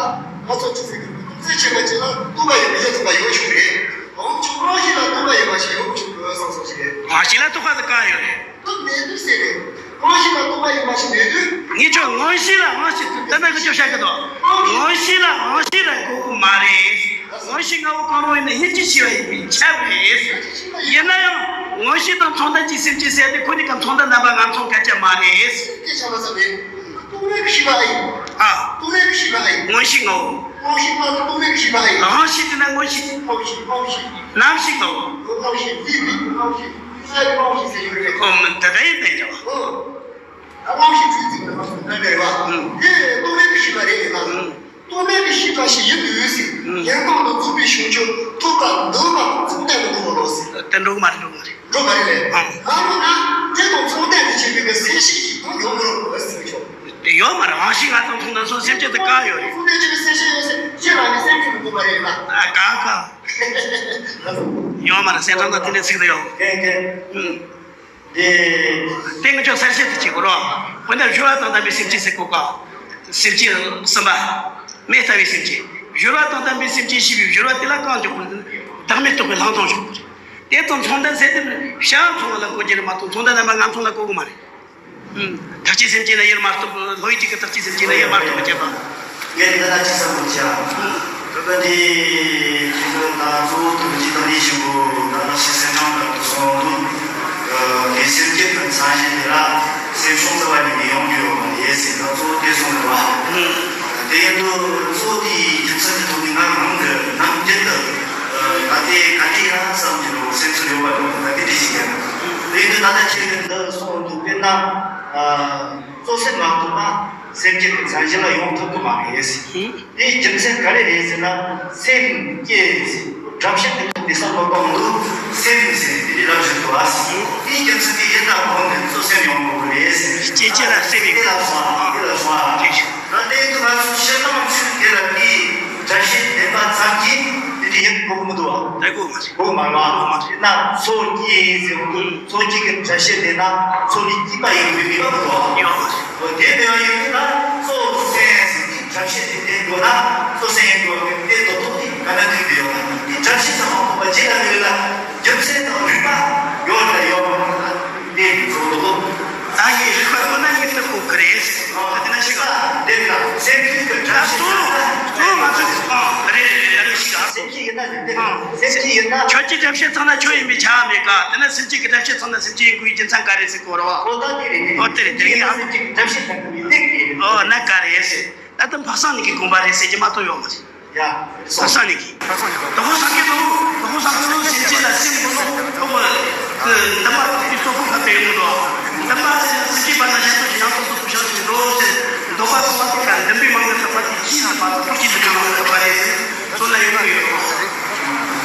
ང་ཚོ་ཅི་ཟེར་གི་རྩེ་ཆེན་པོ་ཅིག་ལ་རྟོག་པ་ཡོད་མི་ཡོད་ཐུབ་པ་ཡོད་ཆོག་རེད། འོན་ཀྱང་དབང་ཤེས་ལ་རྟོག་པ་ཡོད་པ་ཞིག་ཡོད་ཆོག་གི་བསམ་སོང་ཞིག་རེད། དབང་ཤེས་ལ་རྟོག་པ་དེ་གང་ཡོད་རེད། རྟོག་མེད་དུ་ཟེར་རེད། དབང་ཤེས་ལ་རྟོག་པ་ཡོད་པ་ཞིག་མེད་དུས། ངས་ཁྱོད་དབང་ཤེས་ལ་དབང་ཤེས་ད་ལྟ་གི་ཁྱོད་བཤད་གི་འདུག་དབང་ཤེས་ལ་དབང་ཤེས་ལ་གོ་གི་མ་རེད། དབང་ཤེས་ལྔ་བོ་གང་རུང་ཡིན་ན་ཡིད་ཀྱི་ཤེས་པ་ཡིན་པས་ཁྱབ་རེད། ཡིན་ན་ཡང་དབང་ཤེས་དང་མཚུངས་ལྡན་གྱི་སེམས་ཅན་ཟེར་ཏེ་ཁོ་གཉིས་ཀ་མཚུངས་ལྡན་རྣམ་པ་ལྔ་མཚུངས་སྐད་ཆ་མ་རེད། སྐད་ཆ་མ་ཟ་རེད། རྟོག་མེད་ཀྱི་ཤེས་པ་ཨེ་ཡིན། ཨ། རྟོག་མེད་ཀྱི་ཤེས་པ་ཨེ་ཡིན། དབང་ཤེས་ལྔ་བོ། དབང་ཤེས་ལྔ་དང་རྟོག་མེད་ཀྱི་ཤེས་པ་ཨེ་ཡིན། དབང་ཤེས་དེ་ན་དངོས་གཞི། དབང་ཤེས་དབང་ཤེས། རྣམ་ཤེས་ལྔ་བོ། རྣམ་ཤེས་འདི་མིག་གི་རྣམ་ཤེས་ཀུན་གསལ་གྱི་རྣམ་ཤེས་ཟེར་ཡོད་རེད། ཨོ་མི་དེ་འདྲ་ཡིན་པས་ཀྱང་། ཨོ། ད་དབང་ཤེས་ཚིག་ཚིག་ནང་སོང་ན་རེད་བ། ཨུམ། དེ་རྟོག་མེད་ཀྱི་ཤེས་པ་རེད་ཡིན་ན། ཨུམ། རྟོག་མེད་ཀྱི་ཤེས་པ་ཞིག་ཡིན་དུས་ཟེར། ཨུམ། ཡང་དག་ཏུ་རྫོགས་པའི་བྱང་ཆུབ་ཐོབ་པར་འདོད་པ་དང་མཚུངས་ལྡན་དུ་འགྲོ་བ་ལོ་ཟེར། དེ་འགྲོ་གི་མ་རེད། འགྲོ་གི་མ་རེད། འགྲོ་གི་མ་རེད་ལས། ཨུམ། མ་འགྲོ་ན་དེ་དང་མཚུངས་ལྡན་དུ་བྱེད་པའི་གི་སེམས་ཤེས་ཤིག་ཡང་ཡོང་མི་རུང་བ་ཟེར་ཆོག་དེ་ཡོད་མ་རེད། དབང་ཤེས་ལྔ་དང་མཚུངས་ལྡན་སོགས་སེམས་བསྐྱེད་དེ་གང་ཡོད་རེད། མཚུངས་ལྡན་བྱེད་པའི་སེམས་ཤེས་ཡོད་ཟེར་ཅི་ལ་ནི་སེམས་ཤེས་མི་དགོས་པ་རེད་ལ། ཨ་ག་ག་ཡོད་མ་རེད། སེམས་ཙམ་དང་དེ་འདྲའི་ཚིག་དེ་ཡོད། གན་གན། ཨུམ། དེ། དེ་ངས་ཁྱོད་གསལ་བཤད་དུ་བྱེད་དགོས་རོགས། འོན་ཏེ་སྦྱོར་བ་དང་ལྡན་པའི་སེམས་ཅན་ཟེར་གོ་ག་སེམས་ཅན་གསུམ་པ། མེ་ལྟ་བུའི་སེམས་ཅན། སྦྱོར་བ་དང་ལྡན་པའི་སེམས་ཅན་ཞེས་པའི་སྦྱོར་བ་དེ་ལ་གང་འཇོག་པར་བདག་མེད་རྟོགས་པའི་ལྷག་མཐོང་འཇོག་དགོས་རེད། དེ་དང་མཚུངས་ལྡན་ཟེར་དེ་ནི་བྱ་བ་མཚུངས་པ་ལ་གོ་རྒྱུ་རེད་མ་གཏོགས་མཚུངས་ལྡན་རྣམ་པ་ལྔ་མཚུངས་ལ་གོ་གི་མ་རེད། ཐེག་ཆེན་སེམས་བསྐྱེད་ལ་ཡུལ་མ་རྟོགས། ལྷོ་ཡུལ་གཅིག་གི་ཐེག་ཆེན་སེམས་བསྐྱེད་ལ་ཡུལ་མ་རྟོགས་པ་བྱས་པ། ངས་འདི་ལ་ཅི་བསམ་མི་བྱ། བོད་པ་འདི་ཁྱེད་ཚོ་ད་གཙོ་བོ་དུ་ཅི་དང་ནི་ཞིག་གོ་ད་ནག་ཤི་སེམས་ཁྲང་དུ་སོང་འདུག་དེ་སེམས་བསྐྱེད་དུ་མཚན་གཞི་འདི་ལ་སེམས་ཤོང་ཚ་བ་ནི་མི་ཡོང་རྒྱུ་ཡོད་པ་ཡེ་སྲིད་ད་གཙོ་བོ་དེ་སོང་འདུག་བ། དེ་ཡིན་དུ་གཙོ་བོ་དེའི་རྒྱུ་མཚན་གྱི་ཐོག་ནས་ང་རང་གི་ནམ་རྒྱུན་དུ་ད་དེ་ག་དེ་ཡང་བསམ་གྱི་འདུག་སེམས་ཚོར་ཡོད་པ་འདུག་ད་དེ་འདྲ་ཞིག་ཡིན། དེ་ཡིན་དུ་ད་ལྟ་ཁྱེད་ཀྱི་འདི་སོང་འདུག་དཔེར་ན། གཙོ་སེམས་མ་གཏོགས་པ་སེམས་བསྐྱེད་དེ་མཚན་གཞི་ལ་ཡོང་ཐུབ་ཀྱི་མ་རེད། དེའི་རྒྱུ་མཚན་ག་རེ་རེད་ཟེར་ན། སེམས་བསྐྱེད་ཟེར་བྲམ་ཟེ་དེ་ཚོ་དེ་ས་ལོ་ཏོག་འདུག་སེམས་ཟེར་དེ་རིགས་ལ་བཞག་འདུག་ཨ། དེའི་རྒྱུ་མཚན་དེ་ཡིན་ན་གོང་ནས་གཙོ་སེམས་ཡོང་དགོས་རེད། སྐྱེ་མཆེད་ལ་སེམས་ཡིན་དེ་ལ་སོང་ཨ། དེ་ལ་སོང་ཨ། ད་དེ་ཚོ་ང་ཚོ་ཤེས་སྟངས་ཆུ་དེ་ལ་དེའི་བྲམ་ཟེ་བདེན་པ་ཙམ་གྱིས་དེ་དེ་ཡིན་དགོས་ཀྱི་མི་འདུག་ཨ། ད་དགོས་མ་རེད། དགོས་མ་རེད་ཨ། དགོས་མ་རེད། ཡིན་ན་མཚོ་སྐྱེས་ཟེར་བ་དེ་མཚོ་སྐྱེས་ཀྱི་བྲམ་ཟེ་དེ་ན་མཚོ་ནི་སྐྱེས་པ་ཡིན་དགོས་མི་འདུག་ཨ། ཡོད་མ་རེད། འོ་དེ་འདྲ་ཡིན་ན་གཙོ་སེམས་ཟེར་གྱི་བྲམ་ཟེ་དེ་བསྟན་དགོས་ན་གཙོ་སེམས་ཡིན་དགོས་པའི་དེ་རྡོག་རྡོག་དེ་ག་ན་ཐུག་དེ་ཡོད་ན་དེ་བྲམ་ཟེ་ཚང་མ་ཐུག་པ་ཇི་ལྟ་བུ་ལ་རྒྱུ་མཚན་དང་རིགས་པ་ཡོད་ལ་ཡོད་མ་རེད་ལ་དེ་གཙོ་རྡོག་རྡོག་ད་ངས་རིགས་པ་ཁོ་ན་ཉིད་དུ་གོ་གི་རེད། ད་དེ་ན་ཞིག་ཨ། དེ་ལ་སེམས་ཀྱི་བྲམ་ཟེ་ཚང་མ་ཨ་རེད་རེད་རེད་ལ་ཞིག་ཨ། སེམས་ཀྱི་ཡིན་ན་དེ་སེམས་ཀྱི་ཡིན་ན། ཁྱོད་ཀྱི་བྲམ་ཟེ་ཚང་ན་ཁྱོད་ཡིན་པའི་ཆ་མེད་ཀ་དེ་ན་སེམས་ཀྱི་བྲམ་ཟེ་ཚང་ན་སེམས་ཀྱི་ཡིན་དགོས་རྒྱུ་མཚན་ག་རེ་ཟེར་གོ་རོ། ཨོ་ད་དེ་རེད་དེ་རེད། ཨོ་དེ་རེད་དེ་རེད། སེམས་ཀྱི་བྲམ་ཟེ་ཚང་ན་དེ་རེད། ཨོ་ན་ག་རེད་ཟེར། ད་ལྟ་འཕགས་སེང་གི་དགོངས་པ་རེད་ཟེར་གྱི་མ་གཏོགས་ཡོད་མ་རེད། ཡ། འཕགས་སེང་གི། དོ་ཧོ་སངས་རྒྱས་དོ། དོ་ཧོ་སངས་རྒྱས་དོ་སེམས་ཅན་ལ་སེམས་ཀུན་ཏུ་འདུན་པ་དེ་གཙོ་བོ་ཁ་ཏེ་ཡོང་འདུག་འདུན་པ་ཟེར་ན་སེམས་ཅན་བར་ན་ཡང་དག་ཅིག་ཡང་དག་ཏུ་ཤར་ཞིང་འགྲོ་ཟེར། འདོད་པ་ཚོགས་པ་དེ་ཀ་འདུན་པའི་མང་ཚོགས་པ་དེ་ཅི་ཟེར་བ་དང་ཀུན་གྱི་འདུན་པའི་མང་ཚོགས་པ་རེད་ཟེར། སོ་ན་ཡོང་གི་ཡོད།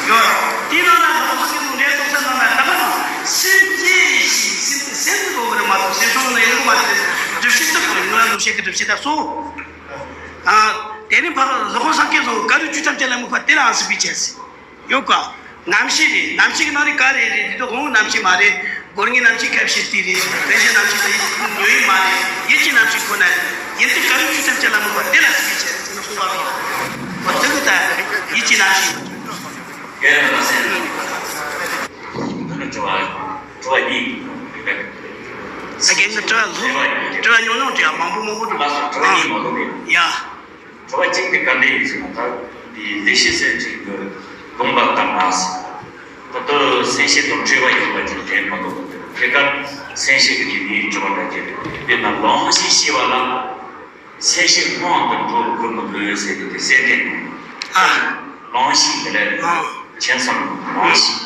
ཡོད། དེའི་ནང་ན་དོ་ཧོ་སངས་རྒྱས་དོ་འདྲའི་རྟོགས་ཚད་ནང་ན་ད་ག་ནང་སེམས་ཅན་ཞིག་སེམས་ཀྱི་སེམས་ཀྱི་འགྲོ་གི་རེད་མ་གཏོགས་སེམས་ཤོང་ན་ཡོང་གི་མ་རེད། སྒྲུབ་བྱེད་ཐུབ་པ་རེད། ངོ་ལ་ལུགས་བཤད་ཀྱི་སྒྲུབ་བྱེད་ད་སོ། ཨ། དེ་ནི་ཕར་སློབ་དཔོན་སངས་རྒྱས་ཚོ་ག་རེ་བཅུ་ཐམས་ཅད་ལ་དམིགས་པ་དེ་ལའང་སྲིད་པའི་ཆེད་ཟེར། ཡོད་ཀ་རྣམ་ཤེས་རེད། རྣམ་ཤེས་ཀྱི་ནང་ནས་ག་རེ་རེད། དེ་དག་རྣམ་ཤེས་མ་རེད། སྒོ་ལྔའི་རྣམ་ཤེས་ཁ་ཕྱིར་ལྟས་རེད། རེ་ཞིག་རྣམ་ཤེས་དེ་ཉོན་ཡིད་མ་རེད། ཡིད་ཀྱི་རྣམ་ཤེས་ཁོ་ན་ཡིན་དུས་ག་རེ་བཅུ་ཐམས་ཅད་ལ་དམིགས་པ་དེ་ལ་སྲིད་པའི་ཆེད་ཟེར་ན་གསུངས་པ་རེད། འོ་དེ་གི་ད་ཡིད་ཀྱི་རྣམ་ཤེས། ས་ཀྱན་གྱི་དྲི་བ་ལྷུག་དྲི་བ་ཉུང་ཉུང་དྲི་བ་མང་པོ་མང་པོ་འདུག་ཨ། ཡ། དྲི་བ་གཅིག་དེ་ག་འདྲ་ཡིན་ཟེར་ན། ད་འདི་ལེགས་བཤད་སེམས་ཅན་གྱི་དགོངས་པ་ལྟར་ན་ཟེར། ད་ལྟ་སེམས་བསྐྱེད་དང་བྲལ་བ་ཡོད་པ་ཅིག་དྲན་མ་ཐུབ་པ་དེ་ཐད་ཀར་སེམས་བསྐྱེད་ཀྱི་ཉེ་བའི་དྲི་བ་འདྲ་ཅིག་རེད། དཔེར་ན་ལམ་ཞིག་ཤེས་པ་ལ་སེམས་བསྐྱེད་སྔོན་དུ་འགྲོ་དགོས་མི་དགོས་ཟེར་གྱི་དེ་གསལ་འདེབས་གནང་། ཨ། ལམ་ཞིག་དེ་ལ་ཨ། མཁྱེན་བསམ་ལམ་ཞིག་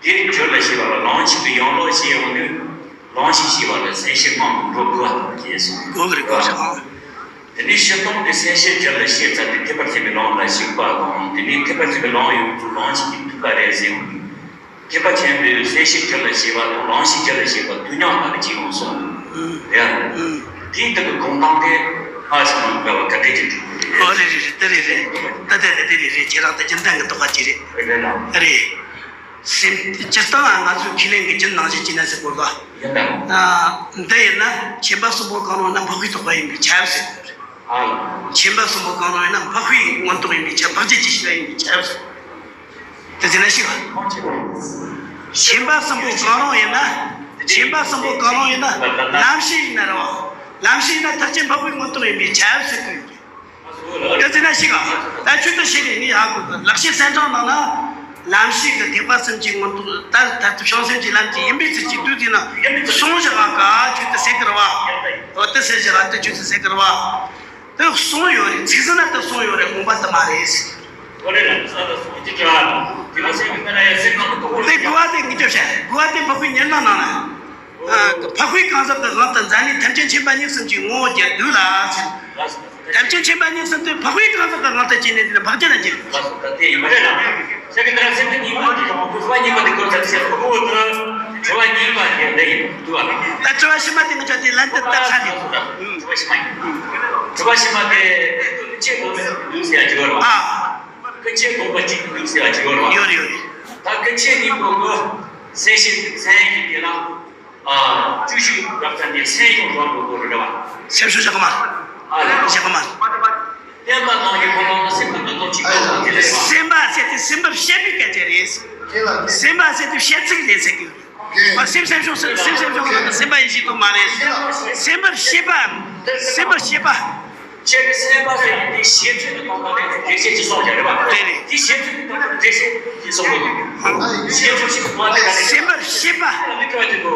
དེ་རྒྱུད་ལ་སྐྱེས་པ་ལ་ལམ་ཞིག་གི་ཡང་ལོག་བྱེད་ཡོང་དུས། ལམ་ཞིག་ཤེས་པ་ལ་སེམས་བསྐྱེད་སྔོན་དུ་འགྲོ་དགོས་པ་དང་རྗེས་སུ་དགོས་པ་རེད། དགོས་པ་རེད། དེ་ནས་སྤྱིར་བཏང་གི་སེམས་བསྐྱེད་རྒྱུད་ལ་སྐྱེས་ཚར་ཏེ་ཐེག་པ་ཆེན་པོའི་ལམ་ལ་ཞུགས་པ་དང་། དེ་ནས་ཐེག་པ་ཆེན་པོའི་ལམ་ཡོངས་རྫོགས་ལམ་ཞིག་གིས་མཐུན་པ་རེད་ཟེར་ཡོང་དུས། ཐེག་པ་ཆེན་པོའི་སེམས་བསྐྱེད་རྒྱུད་ལ་སྐྱེས་པ་དང་ལམ་ཞིག་རྒྱུད་ལ་སྐྱེས་པ་དུས་མཉམ་ལ་གཅིག་ཡོང་སོང་། རེད། དེའི་སྟེང་གི་གོང་ཐང་དེ་ཧ་ཅང་མི་འགལ་བ་ག་འདྲས་ཀྱི་འགྲིག་གི་རེད། ཨོ་རེད་རེད་རེད། དེ་རེད་རེད། ད་དེ་རེད་དེ་རེད་རེད། ཁྱེད་རང་ད་རྒྱུན་ལྡན་གྱི་རྟོགས་པ་ཅིག་རེད། རེད་རེད་ལ། རེད། སེམས་སྤྱིར་བཏང་ང་ཚོའི་ཁས་ལེན་གྱི་རྒྱུན་ནང་བཞིན་བྱས་ན་ཟེར་དགོས་པ། ཡིན་ད། ཨ། འདི་ཡིན་ན་མཁྱེན་པ་གསུམ་པོ་གང་རུང་ན་འཕགས་པའི་རྟོགས་པ་ཡིན་པས་ཁྱབ་ཟེར་དགོས་རེད། ཨ་ལ། མཁྱེན་པ་གསུམ་པོ་གང་རུང་ཡིན་ན་འཕགས་པའི་མངོན་རྟོགས་ཡིན་པས་ཁྱབ། འཕགས་རྒྱལ་གྱི་ཤེས་པ་ཡིན་པས་ཁྱབ་ཟེར། དེ་ཟེར་ན་ཤེས་པ། མཁྱེན་པ་གསུམ་པོ་གང་རུང་ཡིན་ན། མཁྱེན་པ་གསུམ་པོ་གང་རུང་ཡིན་ན། ལམ་ཤེས་ཡིན་ན་རེད་བ། ལམ་ཤེས་ཡིན་ན་ཐེག་ཆེན་འཕགས་པའི་མངོན་རྟོགས་ཡིན་པས་ཁྱབ་ཟེར་དགོས་རེད། ད་ཅི་ན་ཞིག་ཨ། ད་ཆོས་དེ་ཤེས་ནས་ངས་ཧ་གོ་གི། ལེགས་བཤད་གསལ་བྱང་ནང་ན། ལམ་ཤེས་ཀྱི་ཐེག་པ་སེམས་བསྐྱེད་མངོན་རྟོགས་ལྟར་མཐར་ཐུག་བྱང་སེམས་ཀྱི་ལམ་གྱི་ཡིན་པའི་ཚུལ་གྱིས་བསྡུས་ཏེ་ན་གསུངས་བཞག་ག་ཆོས་དེ་ཟེར་གི་རེད་བ། འོ་དེ་ཟེར་བཞག་ག་དེ་ཆོས་དེ་ཟེར་གི་རེད་བ། དེ་གསུངས་ཡོད་རེད། ཚིག་ཟིན་ན་དེ་གསུངས་ཡོད་རེད། དགོངས་པ་དེ་མ་རེད་ཟེར། འོ་རེད་ལ་ས་ད་གསུངས་ཀྱི་དྲི་བ་དང་དེ་ལ་སེམས་ཀྱི་ཀ་ན་ཡ་སེམས་ནང་དུ་དོགས་པ་དེ་དགུ་བ་དེ་ངེས་ཅོ་བྱ། དགུ་བ་དེ་འཕགས་པའི་ཉེར་ལེན་ནང་ན། འཕགས་པའི་གང་ཟག་གི་དབང་དུ་མཛད་ནས་ཐམས་ཅད་མཁྱེན་པ་གཉིས་གསུམ་གྱི་ངོ་བོ་རྒྱུད་བསྡུས་ལ་ཟེར། ཐམས་ཅད་མཁྱེན་པ་གཉིས་གསུམ་དེ་འཕགས་པའི་གང་ཟག་གི་དབང་དུ་བྱས་ནས་འདི་ལ་འཕགས་རྒྱུད་ལ་འགྱུར། ད་དེ་ཡིན་པ་རེད་ལ། ཤ་གི་དེ་ལ་སེམས་ཅན་གཉིས་པོ་འདི་དང་དྲི་བ་གཉིས་པ་འདི་སྐོར་ཙམ་ཞིག་ཨོ་དེ་དྲི་བ་གཉིས་པ་དེ་འདི་ཡིན་འདུག་བ། ད་དྲི་བ་ཕྱི་མ་དེ་ང་ཚོ་དེ་ལན་དུ་བཏབ་ཚར་ནས། དྲི་བ་ཕྱི་མ་ཡིན། དྲི་བ་ཕྱི་མ་དེ་ཀུན་མཁྱེན་དགོངས་པ་འདུག་ཟེར་ཡ་ཅིག་ཡོད་རེད་བ། ཨ། ཀུན་མཁྱེན་དགོངས་པ་གཅིག་འདུག་ཟེར་ཡ་ཅིག་ཡོད་རེད་བ། ཡོད་རེད་ཡོད་རེད། ད་ཀུན་མཁྱེན་གཉིས་པོ་གི་སེམས་བསྐྱེད་མཚན་ཉིད་དེ་ལ། ཨ། བཅུ་བཞི་རབ་ཙམ་གྱི་སེམས་བྱུང་རང་གི་སྐོར་རེད་བ། སེམས་བྱུང་བཞག་གི་མ་རེད། ཨ་ལས། བཞག་གི་མ་རེད། བསྟན་པ་ནང་གི་ཁོ་རང་ལ་སེམས་ཀྱི་མངོན་རྟོགས་ཀྱི་སྐབས་དེ་ལས་བ། སེམས་པ་ཟེར་དེ་སེམས་པར་བཤད་པའི་སྐད་ཆ་རེད། སེམས་པ་ཟེར་དེ་བཤད་ཚིག་རེད་ཟེར་གི། མ་སེམས་སེམས་བྱུང་ཟེར་སེམས་སེམས་བྱུང་ལ་སེམས་པ་ཡིན་ཞིག་ཏུ་མ་རེད། སེམས་པར་བཤད་པ། སེམས་པར་བཤད་པ། ཁྱེད་ཀྱི་སེམས་པ་ཟེར་ནས་དེ་བཤད་ཚུལ་གྱི་སྟོང་པ་ལས་འགྲེལ་བཤད་ཅི་སོང་རྒྱ་རེད་བ། རེད་རེད། དེ་བཤད་ཚུལ་གྱི་སྟོང་པ་འགྲེལ་བཤད་ཅི་སོང་རྒྱ། བཤད་ཚུལ་ཞིག་མ་དེ་ག་ནས། སེམས་པར་བཤད་པ། མི་སྐྱོ་བ་དེ་གོ།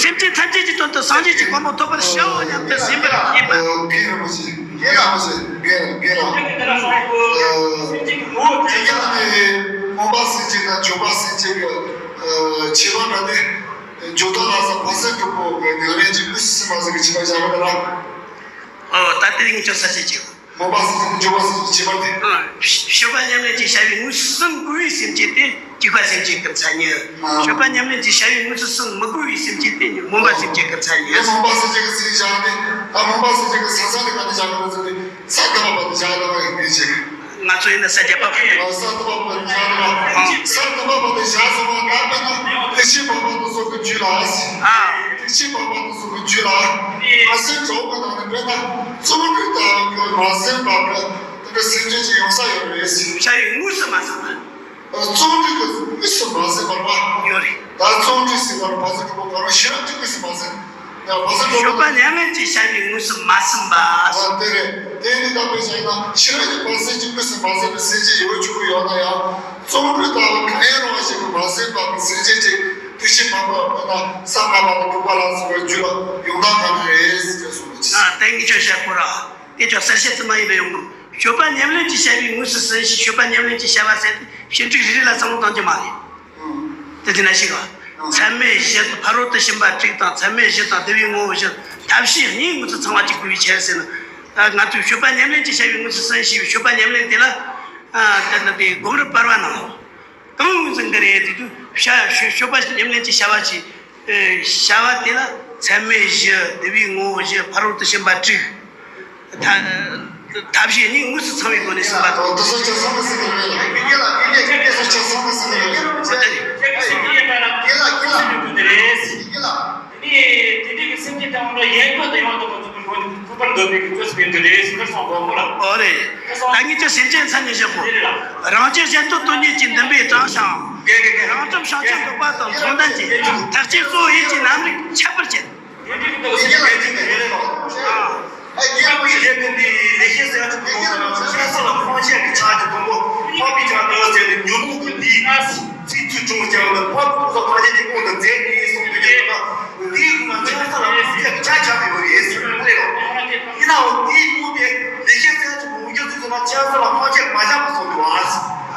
སེམས་ཅན་ཐམས་ཅད་ཀྱི་དོན་དུ་སངས་རྒྱས་ཀྱི་གོ་འཕང་ཐོབ་པར་བྱའོ་སྙམ་དུ་སེམས་པར་བསྐྱེད་པ། རྒན་རིན་པོ་ཆེ། རྒན་རིན་པོ་ཆེ། རྒན་རྒན་རིན་པོ་ཆེ། སེམས་ཅན་གྱི་ངོ་བོ་དེ་ག་ནས་སྨོན་པ་སེམས་ཅན་དང་འཇུག་པ་སེམས་ཅན་གྱི་ཁྱད་པར་འདྲ་སྟེ། འཇུག་ལྡོག་ལ་སོགས་བར་གསུམ་གྱི་པོ་གི་ཉམས་ལེན་གྱི་དངོས་སུ་སེམས་པ་ཟེར་གྱི་ཁྱད་པར་བཞག་པ་ལ། ཨོ་ད་དེ་ངས་ཅོ་ས་ཆེ་ཆེ། སྨོན་པ་སེམས་ཅན་དང་འཇུག་པ་སེམས་ཅན་གྱི་ཁྱད་པར་དེ། ཨ། སྤྱོད་པ་ཉམས་ལེན་གྱི་བྱ་བའི་དངོས་སུ་ཟིན་དགོས་པའི་སེམས་བསྐྱེད་དེ་འཇུག་པ་སེམས་བསྐྱེད་ཀྱི་མཚན་ཉིད། ཨ། སྤྱོད་པ་ཉམས་ལེན་གྱི་བྱ་བའི་དངོས་སུ་ཟིན་མི་དགོས་པའི་སེམས་བསྐྱེད་དེ་སྨོན་པ་སེམས་བསྐྱེད་ཀྱི་མཚན་ཉིད། དེ་སྨོན་པ་སེམས་བསྐྱེད་ཀྱི་ཚིག་བཞག་སྟེ། ད་སྨོན་པ་སེམས་བསྐྱེད་ཀྱི་ས་ས་དེ་ག་ནས་བཞག་དགོས་ཟེར་ཏེ། ས་ཐོབ་པ་དེ་བཞག་ན་བ་ཡིན་ཏེ་བྱེད། ང་ཚོ་ཡིན་ན་ས་བརྒྱ་པ། ས་ཐོབ་པ་དེ་བཞག་ན་བ། ས་ཐོབ་པ་དེ་བཞག་སོང་བ་ད་དཔེར་ན་ཐེག་ཆེན་འཕགས་པ་དེ་ཚོ་གི་རྒྱུད་ལ། ཨ། ཐེག་ཆེན་འཕགས་པ་དེ་ཚོ་གི་རྒྱུད་ལ། མ་ཟིན་གྲོགས་པོ་དང་ནི་དཔེར་ན་བརྩོན་འགྲུས་ལྟ་བུ་གི་མ་ཟིན་པ་གི་དེ་འདྲ་སེམས་ཅན་ཅིག་ཡོང་ས་ཡོད་རེད་ཟེར། བྱ་བའི་དངོས་སུ་མ་ཟིན་པ། བརྩོན་འགྲུས་ཀྱི་དངོས་སུ་མ་ཟིན་པ་ཡོད་རེད། ད་བརྩོན་འགྲུས་ཟེར་བ་ལ་བར་ཟིན་གི་པོ་ག་རང་ཤེས་རབ་ཀྱི་དངོས་སུ་མ་ཟིན། ཡང་བར་ཟིན་གི་སྤྱོད་པ་ཉམས་ལེན་གྱི་བྱ་བའི་དངོས་སུ་མ་ཟིན་པ། ཨ་དེ་རེད། དེ་ནི་ད་དཔེ་བཞག་ན་ཤེས་རབ་ཀྱི་བར་ཟིན་གྱི་དངོས་སུ་མ་ཟིན་པའི་སེམས་ཅན་ཡོད་ཆོག་གི་ཡོད་ན་ཡང་བརྩོན་འགྲུས་ལྟ་བུ་གང་ཡང་རུང་བ་ཞིག་གི་མ་ཟིན་པ་གི་སེམས་ཅན་ཅིག་ཐེག་ཆེན་འཕགས་པ་དཔེར་ན་ས་ལྔ་པ་དང་དྲུག་པ་ལ་སོགས་པའི་རྒྱུད་ལ་ཡོང་སྟངས་ག་འདྲ་རེད་ཟེར་གསུངས་པ་ཅིག་ཨ་དེ་ངས་ཁྱོད་བཤད་དགོས་ར། དེ་ཁྱོད་གསལ་བཤད་ཙམ་མ་ཡིན་པའི་ཡོང་ངམ། སྤྱོད་པ་ཉམས་ལེན་གྱི་བྱ་བའི་དངོས་སུ་ཟིན་ཞིང་སྤྱོད་པ་ཉམས་ལེན་གྱི་བྱ་བ་ཟེར་ཏེ་བྱེད་འབྲེལ་རེ་རེ་ལ་བསམ་བློ་གཏོང་རྒྱུ་མ་རེད། དེ་དེ་ན་ཞིག་ཨ། ཚད་མེད་བཞི་ཕ་རོལ་ཏུ་ཕྱིན་པ་དྲུག་དང་ཚད་མེད་བཞི་དང་དེ་བའི་ངོ་བོ་བཞི་ཐབས་ཤེས་གཉིས་དངོས་སུ་ཚང་བ་གཅིག་པུ་ཡིས་ཁྱེར་ཟེར་ན། ང་ཚོས་སྤྱོད་པ་ཉམས་ལེན་གྱི་བྱ་བའི་དངོས་སུ་ཟིན་ཞེས་པའི་སྤྱོད་པ་ཉམས་ལེན་དེ་ལ། དེ་ལ་དེ་སྒོམ་རིམ་བར་པ་ནང་གང་འཛིན་གི་རེད་དེ་དུས་བྱ་སྤྱོད་པ་ཉམས་ལེན་གྱི་བྱ་བ་ཞིག་བྱ་བ་དེ་ལ་ཚད་མེད་བཞི་དེ་བའི་ངོ་བོ་བཞི་ཕ་རོལ་ཏུ་ཕྱིན་པ་དྲུག་ཐབས་ཤེས་གཉིས་དངོས་སུ་ཚང་བའི་སྒོ་ནས་གསུངས་པ་དང་། དེ་ཚོ་ཆ་ཚང་གི་ཟེར་གི་རེད་ལ། དེ་ཚོ་ཆ་ཚང་གི་ཟེར་གི་རེད་ལ། དེ་ནི་དེ་འདྲའི་གི་སེམས་ཅན་ཐམས་ཅད་ཀྱི་དོན་དུ་སངས་རྒྱས་ཀྱི་ཐེག་ཆེན་ཡན་གོ་དང་ཡང་དག་པར་རྫོགས་པའི་སྒོ་ནས་ཐུབ་པར་འདོད་པའི་གི་ཆོས་སུ་འགྲོ་དེ་རེད་ཟེར་གསུངས་པ་མོ་ལ། ཨོ་རེད། ད་ངས་ཀྱང་སེམས་ཅན་མཚན་ཉིད་བཞི་པོ། རང་རྒྱལ་གཞན་དོན་སྟོང་ཉིད་ཀྱི་འདུན་པས་དྲངས་ཤིང་། རང་གྲོལ་བྱང་ཆུབ་འགོག་པ་དང་མཚུངས་ལྡན་གྱི་ཐེག་ཆེན་གཙོ་བོ་ཡིད་ཀྱི་རྣམ་རིག་ཁྱད་པར་ཅན། དེ་འདྲའི་གི་འདུག་ཟེར་གལ་ཆེན་གྱི་རེད་ལ། ཨ་རྒྱལ་བ་ཞེས་པའི་འདི་ལེགས་བཤད་ཟེར་ཡ་ཅིག་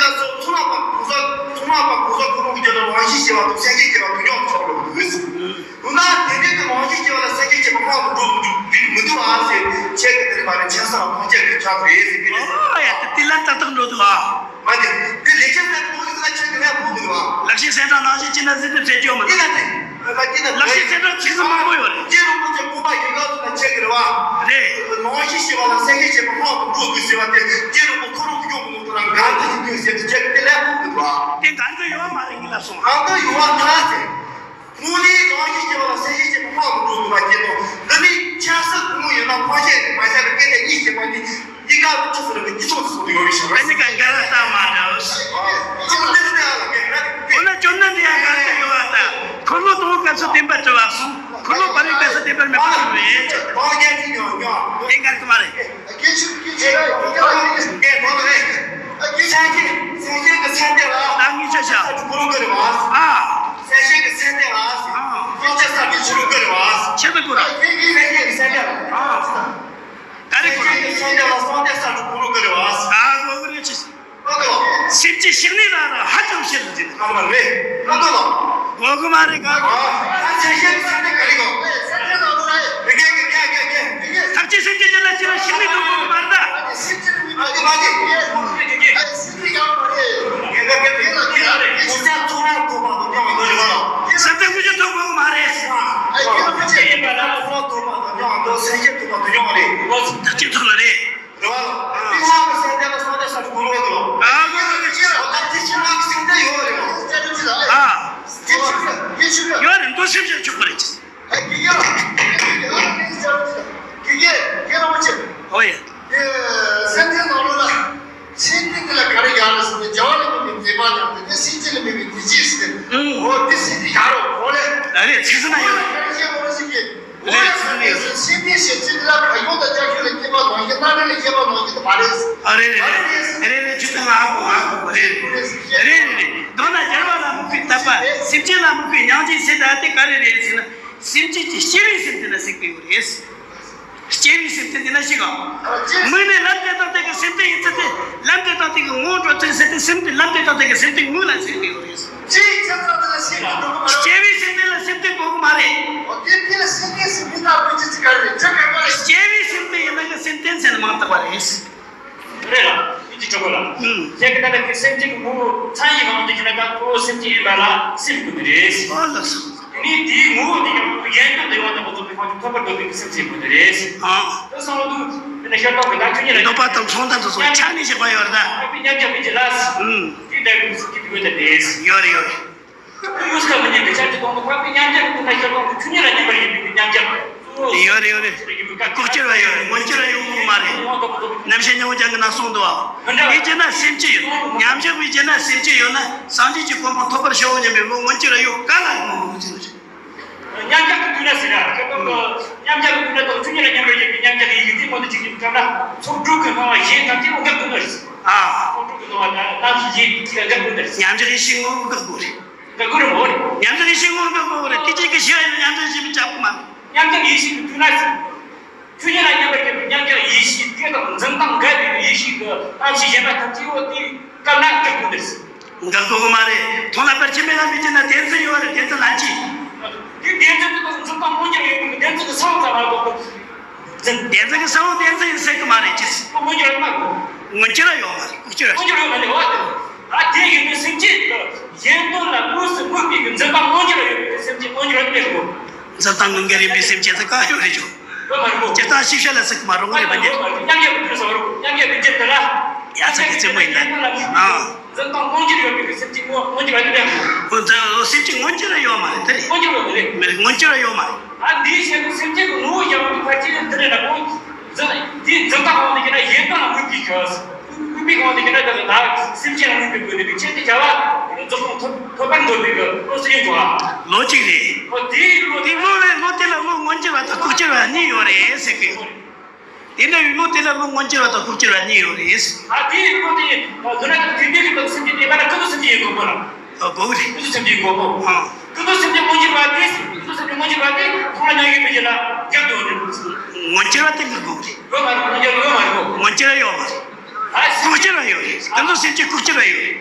དེ་སྐབས་སུ་ཚོང་ལག་པ་གོང་ས་ཚོང་ལག་པ་གོང་ས་ཁོ་རང་གི་རྒྱབ་ལ་རང་བཞིན་ཞེས་པ་དང་སེམས་བསྐྱེད་ཅེས་པ་དོན་ཡོད་ཆོག་ལོ་ཡོད། འོ་ན་དེ་འདྲའི་གི་རང་བཞིན་ཞེས་པ་ལ་སེམས་བསྐྱེད་ཅེས་པ་སྔོན་དུ་འགྲོ་མི་འདུག་འགྲིག་མི་འདུག་ཨ་ཟེར་ཁྱེད་ཀྱི་དེ་ནི་མ་རེད། ཁྱེད་ས་ལ་ཁོང་ཁྱེད་ཀྱི་ཆགས་རེད་ཟེར་གི་རེད། ཨོ་ཡ། དེ་དེ་ལ་ཏག་ཏག་འགྲོ་འདུག་ཨ། མ་དེ་དེ་ལས་ཀྱི་སེམས་ཁོང་གི་ས་ཁྱེད་ཀྱི་ལས་ཕོག་གི་འདུག་ཨ། ལག་ཤེས་སེམས་ཁྲལ་ནང་བཞིན་ཅི་ན་ཟིན་དུ་ཕེབས་ཀྱི་ཡོད་མ་རེད། ལག་ཤེས་སེམས་ཁྲལ་ཆེ་ས་མང་པོ་ཡོད་རེད། རྗེ་རིན་པོ་ཆེ་དགོངས་པ་ཡིན་ག་ཟེར་ན་ཁྱེད་ཀྱི་རེད་བ། རེད། རང་བཞིན་ཞེས་པ་ལ་སེམས་བསྐྱེད་ཅེས་པ་སྔོན་དུ་འགྲོ་དགོས་ཟེར་བ་དེ་རྗེ་རིན་པོ་ཁོ་རང་གི་སྐྱོན་གི་ནང་དུ་རང་གང་དུ་ཞིག་དུས་ཟེར་དུས་ཁྱེད་ཀྱི་དེ་ལས་ཕོག་གི་འདུག་ཨ། དེ་གང་དུ་ཡོད་མ་རེད། ངས་ལབ་སོང་། གང་དུ་ཡོད་བ་ད་ཟེར། དངོས་གནས་རང་བཞིན་སྐྱེ་བ་ལ་སེམས་བསྐྱེད་ཅེས་པ་སྔོན་དུ་འགྲོ་དགོས་པ་བརྒྱད་དང་། འདི་ནི་ཁྱད་གསོད་གང་ཡིན་ན་ཕོ་བཤད་དེ་མ་བཤད་པའི་སྐད་ཆ་གཉིས་ཞེས་པ་འདི་འདི་སྐབས་ཀྱི་ཆུ་ཚོད་རིང་གི་འདི་ཚོགས་སུ་ཡོད་རེད་ཤག་ཨ་ནི་ག་འགལ་བ་ལྟ་མ་འདྲ། བཅོམ་ལྡན་འདས་ལ་འགལ་ན་འོ་ན་བཅོམ་ལྡན་འདས་ཡང་འགལ་དུ་ཡོད་པ་ལྟ། འཁོར་ལོ་དང་པོའི་སྐབས་སུ་བདེན་པར་གྲུབ་པ་གསུངས། འཁོར་ལོ་བར་པའི་སྐབས་སུ་བདེན་པར་མེད་པར་གྲུབ་པས། དེ་འགལ་གི་མ་རེད། སྐད་ཆ་སྐད་ཆ་སྐད་ཆ་སྐད་ཆ་སྐད་ཆ་སྐད་ཆ་སྐད་ཆ་སྐད་ཆ་སྐད་ཆ་སྐད་ཆ་སེམས་བསྐྱེད་སེམས་བསྐྱེད་ཀྱི་སེམས་བསྐྱེད་ལ། ད་ངས་ཆ་བཞག་གུ་རུ་ཀུ་རུ་བ། ཨ། སེམས་བསྐྱེད་ཀྱི་སེམས་བསྐྱེད་ལ། ཨ། སངས་རྒྱས་ས་གི་གུ་རུ་ཀུ་རུ་བ། ཆེ་བའི་གུ་རུ། སེམས་བསྐྱེད་ཀྱི་སེམས་བསྐྱེད་ལ། ཨ། ག་རེ་གུ་རུ། སེམས་བསྐྱེད་ཀྱི་སེམས་བསྐྱེད་ལ་སངས་རྒྱས་ས་གི་གུ་རུ་ཀུ་རུ་བ། ཨ་གོ་གི་རེད་ཅི། ཨ་གོ། སེམས་བསྐྱེད་བཤིག་ནས་ལ་ར་ཧ་ཅང་བཤིག་ལ་འཛིན། ཨ་མ་རེད། ཨ་གོ་ལ། གོ་གི་མ་རེད་ག་གོ། ཨ། སེམས་བསྐྱེད་ཀྱི་སེམས་བསྐྱེད་ག་རེ་གོ། སེམས་བསྐྱེད་ལ་ར་ཧ་ཅང་བཤིག་ལ་འཛིན། ཐམས་ཅད་སེམས་བསྐྱེད་ཀྱི་ལ་ཅི་ལ་ཞིག་ནི་དུ་གོ་མ་རེད། ཨ་ཏི་མ་ཏི། སེམས་བསྐྱེད་ཀྱི་ཐུགས་ཀ་ཐུག་པ་དང་ཉམས་དོ་རེད་བ། སེམས་བསྐྱེད་ཀྱི་ཐུགས་ཀ་མ་རེད། ཨ་ཡིན་ན་ཐུགས་ཀ་ཐུག་པ་དང་ཉམས་དོ་སེམས་བསྐྱེད་ཐུག་པ་དང་ཉམས་རེད། ཐག་ཆོད་ཐུག་ལ་རེད། རེད་བ། ཨ། མི་ལྷག་གི་སེམས་བསྐྱེད་ལ་སངས་རྒྱས་ས་གི་གུ་རུ་ཀུ་རུ། ཨ་གོ་གོ་གོ། ཨོ་ད་དེ་ཕྱི་ལོགས་ཀྱི་སེམས་བསྐྱེད་ཡོད་རེད་བ། ཨ། ཡོད་རེད། མདོ་སེམས་བསྐྱེད་ཆོག་པ་རེད། ཨོ་ཡ། སེམས་ཅན་ནང་ལོགས་ལ་སེམས་ཅན་འདི་ལ་ག་རེ་ཡག་ལ་ཟེར་ན་བྱ་བ་ལ་དམིགས་པའི་མཛད་པ་དང་དེ་ནས་སེམས་ཅན་ལ་དམིགས་པའི་དེ་ཅི་ཟེར། ཨང་། འོ་དེ་སེམས་ཅན་ཡག་རོགས་གོ་ལེ། ཨ་རེ་ཚིག་ཟིན་ན་ཡོད། ག་རེ་བཤད་གོ་རེ་ཟེར་གི། རེད་རེད། སེམས་ཅན་ཞེས་ཚིག་འདི་ལ་གར་ཡོང་དང་ལྕགས་ཀྱུ་ལ་སྐྱེས་པ་ནང་བཞིན་སྣ་ཁྲིད་ལ་སྐྱེས་པ་ནང་བཞིན་དུ་མ་རེད། ཨ་རེད་རེད་རེད་རེད་རེད། ཆུ་ཚང་ཨ་ཁུ་ཨ་ཁུ་རེད་རེད་རེད་རེད། མདོར་ན་རྒྱལ་བ་ལ་དམིགས་པའི་དད་པ། སེམས་ཅན་ལ་དམིགས་པའི་སྙིང་རྗེ་ཟེར་ད་དེ་ག་རེ་རེད་ཟེར་ན། སེམས་ཅན་གྱི་སྐྱེ་བའི་སེམས་དེ་ལ་ཟེར་གི་ཡོད་རེད། སྐྱེ་བའི་སེམས་དེ་འདི་ན་ཞིག་གམ། དམིགས་ནས་ལམ་དེ་དང་དེ་གི་སེམས་དེ་ཡིན་ཚུལ་དེ། ལམ་དེ་དང་དེ་གི་ངོ་བོ་འགྲོ་ཚུལ་ཟེར་ཏེ་སེམས་དེ་ལམ་དེ་དང་དེ་གི་སེམས་དེ་དངོས་ལ་ཟེར་གི་ཡོད་རེད། སྐྱེ་བའི་སེམས་དེ་ལ་སེམས་དེ་གོ་གི་མ་རེད། སྐྱེ་བའི་སེམས་དེ་ལ་སེམས་དེ་གོ་གི་མ་རེད། སྐྱེ་བའི་སེམས་དེ་ཡིན་ན་གི་སེམས་དེ་ཟེར་ན་མང་དག་པ་རེད། རེད་ལ། ཡིད་ཀྱི་གྲོགས་པོ་ལ། ཨང་། ཁྱེད་ཀྱི་ད་ལྟ་གི་སེམས་ཅན་གྱི་ངོ་བོ་མཚན་ཉིད་གང་དུ་ཞིག་ན་ད་ཁོ་བོ་སེམས་ཅན་ཡིན་པ་ལ་སེམས་དགོས་ནི་རེད། ཨོ་ལགས་སོ། དེ་ནས་དེའི་ངོ་བོ་དེ་ཡང་གཞན་དོན་དུ་ཡོང་དང་པོ་ཚོ་པའི་ཁོང་ཚོ་ཐོབ་པར་འདོད་པའི་སེམས་ཅན་དགོས་ནི་རེད། ཨང་། དེ་སོང་དུས་དེ་ནས་ཤར་ཏོག་གི་ད་ཁྱོད་ཉིད་ལ་འདོད་པ་དང་ཚོང་དང་དུ་སོང་ཆ་ནས་བཞག་པ་ཡོད་རེད་ད། ཨ་ཁུ་མཉམ་བཞག་པའི་རྗེས་ལ། ཨང་། དེའི་འདྲ་བའི་སེམས་ཅན་དགོས་ནི་རེད། ཡོད་རེད་ཡོད་རེད། ཡོད་ས་མི་ཉན་པའི་ཆ་གཅིག་གཏོང་དུ་འཕགས་པའི་མཉམ་གཞག་ཀུན་ད་ཤར་གཏོང་དུ་ཆོས་ཉིད་ལ་མཉམ་པར་ཡིན་པའི་མཉམ་གཞག་ཡོད་རེད་ཡོད་རེད། ལྐོག་གྱུར་བ་ཡོད་རེད། མངོན་གྱུར་བ་ཡོད་མ་རེད། རྣམ་བཤད་སྙིང་པོ་ཅན་གྱི་ནང་གསུངས་འདུག་བ། དེའི་རྗེས་ན་སེམས་ཅན་ཡོད། མཉམ་གཞག་པའི་རྗེས་ན་སེམས་ཅན་ཡོད་ན་སངས་རྒྱས་ཀྱི་གོ་འཕང་ཐོབ་པར་བྱའོ་སྙམ་པའི་བློ་མངོན་གྱུར་བ་ཡོད་ག་ལ་མངོན་གྱུར་བ་ཡོད། མཉམ་གཞག་གི་དུས་ན་ཟེར་ཡ། སྐབས་དང་གི་མཉམ་གཞག་གི་དུས་ན་དང་ཆོས་ཉིད་ལ་མཉམ་པར་ཡོད་པའི་མཉམ་གཞག་གི་ཡི་གེ་དེ་མོ་དེ་གཅིག་གིས་བཀྲམ་ན་ཚོགས་དྲུག་གི་སྣང་བ་གཞན་ཐམས་ཅད་འོང་གི་དགོས་ནོ་རེད། ཨ། ཚོགས་དྲུག་གི་སྣང་བ་དང་རྣམ་ཤེས་གཞན་ཐམས་ཅད་འགག་དགོས་ནོ་རེད། མཉམ་གཞག་ཡེ་ཤེས་ངོ་བོ་འགག་དགོས་རེད། འགག་དགོས་རེད་མོ་རེད། མཉམ་གཞག་ཡེ་ཤེས་ངོ་བོ་འགག་དགོས་རེད། དེ་གཅིག་གིས་ཤེས་པ་ཡིན་ན་མཉམ་གཞག་ཡེ་ཤེས་མི་རྐྱབ་གི་མ་རེད། མཉམ་གཞག་ཡེ་ཤེས་ཀྱི་དུས་ན་ཟེར། ཆོས་ཉིད་ལ་མཉམ་པར་གྱུར་པའི་མཉམ་གཞག་ཡེ་ཤེས་དེ་དང་འཛིན་སྟངས་འགལ་བའི་ཡེ་ཤེས་ཀྱི་རྣམ་ཤེས་གཞན་པ་ཐམས་ཅད་འོ་དེ་སྐབས་ན་འགག་དགོས་ནི་རེད། འགག་དགོས་གི་མ་རེད། ཐོག་མཐའ་བར་ཆད་མེད་ལ་མི་སྐྱེ་ན་བདེན་འཛིན་ཡོད་རེད། བདེན་འཛིན་ལན་གཅིག་དེ་བདེན་འཛིན་དེ་དང་འཛིན་སྟངས་མངོན་གྱུར་ཡོད་པའི་བདེན་འཛིན་གྱི་ས་བོན་ཙམ་མ་གཏོགས། བདེན་འཛིན་གྱི་ས་བོན་བདེན་འཛིན་ཡིན་ཟེར་གི་མ་རེད་ཅེས། མངོན་གྱུར་ཡོད་མ་རེད། མངོན་གྱུར་ཡོད་མ་རེད། ལྐོག་གྱུར་མངོན་གྱུར་ཡོད་མ་རེད། འོ་དེ། ད་དེ་ཡིན་དུས་སེམས་ཅན་གྱི་གཞན་དོན་ལ་དངོས་སུ་དམིགས་པའི་འཛིན་སྟངས་མངོན་གྱུར་ཡོད་པའི་སེམས་ཅན་མངོན་གྱུར་ཡོད་མེད་དགོས། འཛིན་སྟངས་མངོན་གྱུར་ཡིན་པའི་སེམས་ཅན་དེ་གང་ཡོད་རེད་ཅོ། ཡོད་མ་རེད་གོ། སྤྱིར་བཏང་ཤེས་བྱ་ལ་ཟེར་གི་མ་རུང་བ་རེད་པ་ནི། མཉམ་གཞག་པའི་དུས་སུ་རུང་མཉམ་གཞག་པའི་རྒྱུད་དེ་ལ། ཡ་ཚ་གི་རྩེད་མོ་ཡིན་ད། ཨ། འཛིན་སྟངས་མངོན་གྱུར་ཡོད་པའི་སེམས་ཅན་མངོན་མངོན་གྱུར་ཡོད་པའི། འོ་འཛིན་འོ་སེམས་ཅན་མངོན་གྱུར་ཡོད་མ་རེད་དེ་རེད། མངོན་གྱུར་ཡོད་མ་རེད། མི་རེད་མངོན་གྱུར་ཡོད་མ་རེད། ཨ་འདིའི་ཆེད་དུ་སེམས་ཅན་གྱི་ངོ་བོ་ཡང་དུ་ཕར་ཅི་ནས་འདི་རེད་ན་མོ། འཛིན་འདིའི་འཛིན་སྟངས་གང་དེ་ཡིན་ན་གཞན་དོན་ལ་དམིགས་པའི་ཕྱིར། དམིགས་པའི་གང་དེ་ཡིན་ན་དེ་ལ་ད་སེམས་ཅན་ལ་དམིགས་པའི་སྒོ་ནས་ཆེད་དུ་བྱ་བ་རྫོགས་པ་ཐོབ་ཐོབ་པར་འདོད་པའི་གི་བློ་སེམས་ཡིན་དོ། ལོ་གཅིག་རེད། འོ་དེའི་བློ་དེ་བློ་བས་བློ་དེ་ལ་བློ་མངོན་གྱུར་བ་དང་ལྐོག་གྱུར་བ་གཉིས་ཡོད་རེད་ཟེར་གི། དེ་འདྲ་བའི་ལོ་དེ་ལ་ལོ་སྔོན་གྱུར་བ་དང་ལྐོག་གྱུར་བ་གཉིས་ཡོད་རེད། ཨ་དེ་ཡི་ལོ་དེ་ཡི་ལོ་དེ་ན་དེ་འདྲའི་གི་ལོ་སེམས་ཅན་དེ་མ་ན་ཀུན་རྫོབ་སེམས་ཅན་ཡིན་དགོས་པ་ལ། ཨ་དགོས་རེད། ཀུན་རྫོབ་སེམས་ཅན་ཡིན་དགོས་པ། ཨ་ཀུན་རྫོབ་སེམས་ཅན་སྔོན་གྱུར་བ་དེ་ཀུན་རྫོབ་སེམས་ཅན་སྔོན་གྱུར་བ་དེ་ཐོག་མ་མྱ་ངན་པའི་རྒྱུ་ལ་རྒྱབ་འགྲོ་རེད། སྔོན་གྱུར་བ་དེ་གི་དགོས་རེད། ཡོད་མ་རེད། སྔོན་གྱུར་ཡོད་མ་རེད་གོ། སྔོན་གྱུར་ཡོད་མ་རེད། ཨ་ལྐོག་གྱུར་བ་ཡོད་རེད། ཀུན་རྫོབ་སེམས་ཅན་ལྐོག་གྱུར་བ་ཡོད་རེད།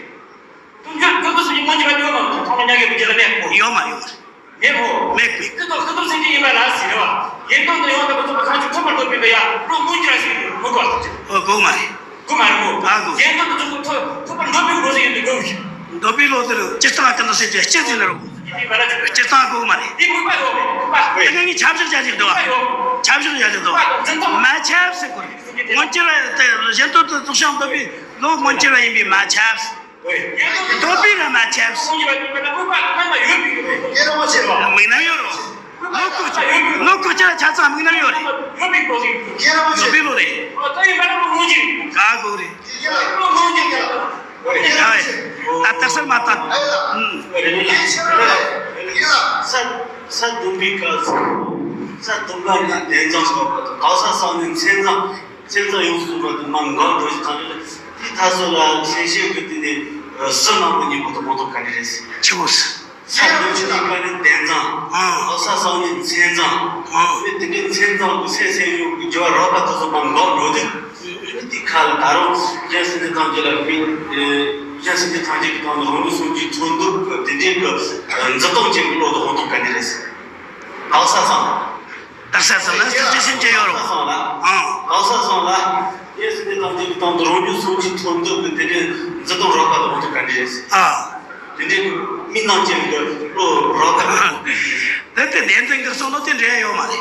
ཀུན་རྫོབ་ཀུན་རྫོབ་སེམས་ཅན་སྔོན་གྱུར་བ་ཡོད་མ་རེད། ཐོག་མ་མྱ་ངན་པའི་རྒྱུ་ལ་མེད་གོ། ཡོད་མ་ཡོད་མ་རེད། མེད་གོ། མེད་གི། ཀུན་རྫོབ་ཀུན་རྫོབ་སེམས་ཅན་ཡིན་པ་ལ་ཟེར་བ། ཡིན་མདོག་ནི་ཡོང་དང་ཀུན་རྫོབ་ཐམས་ཅད་ཐོག་མར་འདོད་པའི་བས་ཡ་བློ་སྔོན་གྱུར་བ་ཞིག་ཡིན་དགོས་པ་ཐམས་ཅད། ཨོ་དགོས་མ་རེད། དགོས་མ་རེད་གོ། ཨ་དགོས། ཡིན་མདོག་ནི་ཀུན་རྫོབ་ཐོག་ཐོག་མར་འདོད་པའི་བློ་ཟེར་ཡོད་དུ་དགོས་ཤིག་འདོད་པའི་བློ་དེ་ལ་སྤྱིར་བཏང་ཀུན་རྫོབ་སེམས་ཅན་སྤྱིར་ཟིན་ལ་རོ། ཡིན་པ་ལ་སྤྱིར་བཏང་དགོས་མ་རེད། དེ་དགོས་པ་ཡོད་རེད། དགོས་པ། དེ་ག་ངས་ཁྱབ་བསྒྲགས་བྱ་ཞིག་འདུག་བ། ཁྱབ་བསྒྲགས་བྱ་ཞིག་འདུག་བ། མ་ཁྱབ་ཟེར་དགོས་རེད། སྔོན་གྱུར་བ་དེ་གཞན་དོན་དུ་བཙོག་ཤིང་འདོད་པའི་བློ་སྔོན་གྱུར་བ་ཡིན་པས་མ་ཁྱབ། འདོད་པའི་ར་མ་ཁྱབ། མིག་རྣམ་ཡོད་རོ། བློ་ལྐོག་གྱུར། བློ་ལྐོག་གྱུར་ལ་ཆ་ཚང་མིག་རྣམ་ཡོད་རེད། འདོད་པའི་བློ་རེད། ག་གོ་རེད། ད་དག་སར་མ་བཏང་། ས་ས་བདུན་པའི་སྐབས་སུ་ས་བདུན་པ་ན་བདེན་ཙམ་སོགས་པ་དང་གང་ས་ས་ནས་མཚན་ཙམ། སེམས་ཙམ་ཡོངས་སུ་རྫོགས་པ་དེ་མ་འགག་འགྲོ་ཞིག་ཐག་ཆོད། དེའི་ཐ་སོ་ལ་སེམས་ཤེས་ཀྱི་དེ་ནི་སུ་མང་པོ་ཉིད་པོ་དང་མོ་ཐོག་ག་འདྲ་རེད། ཆི་མོ་སི། ས་བདུན་ཅུ་ནི་ཀ་ནི་བདེན་ཙམ། ཨོ་ས་སང་ནི་མཚན་ཙམ། ཨོ་དེ་གའི་མཚན་ཙམ་གྱི་སེམས་སེམས་ཡོངས་ཀྱི་སྦྱོར་བ་རོགས་པ་དེ་ཚོ་མ་འགག་འགྲོ་དུས། དེ་ཁ་ལ་ད་རུང་གཞན་སེམས་ཅན་ཐམས་ཅད་ལ་མིན། གཞན་སེམས་ཅན་ཐམས་ཅད་ཀྱི་སྟེང་ལ་རང་ལུགས་སུ་ཀྱི་མཐུན་འདུག་གི་དེ་འདྲའི་གི་འཛིན་སྟངས་ཅན་གྱི་བློ་དང་འོང་སྟངས་ག་འདྲ་རེད། ཨོ་ས་སང་། དག་ས་ཙམ་ལ་སེམས་ཅན་སེམས་ཅན་ཡོད་རུང་། ཨང་། གང་ཟག་ཙམ་ལ་ཡེ་སུ་དེ་དང་དེ་གི་དང་དུ་རང་རྒྱུད་སུམ་ཅུ་ཐོབ་འདོད་ཀྱི་དེ་འདྲའི་འཛིན་སྟངས་རགས་པ་དང་དེ་ག་འདྲ་རེད། ཨ། དེ་འདྲའི་མི་སྣང་ཅན་གྱི་བློ་རགས་པ། དེ་ལྟར་བདེན་འཛིན་གྱི་གསུང་ནོ་དེ་འདྲ་ཡོད་མ་རེད།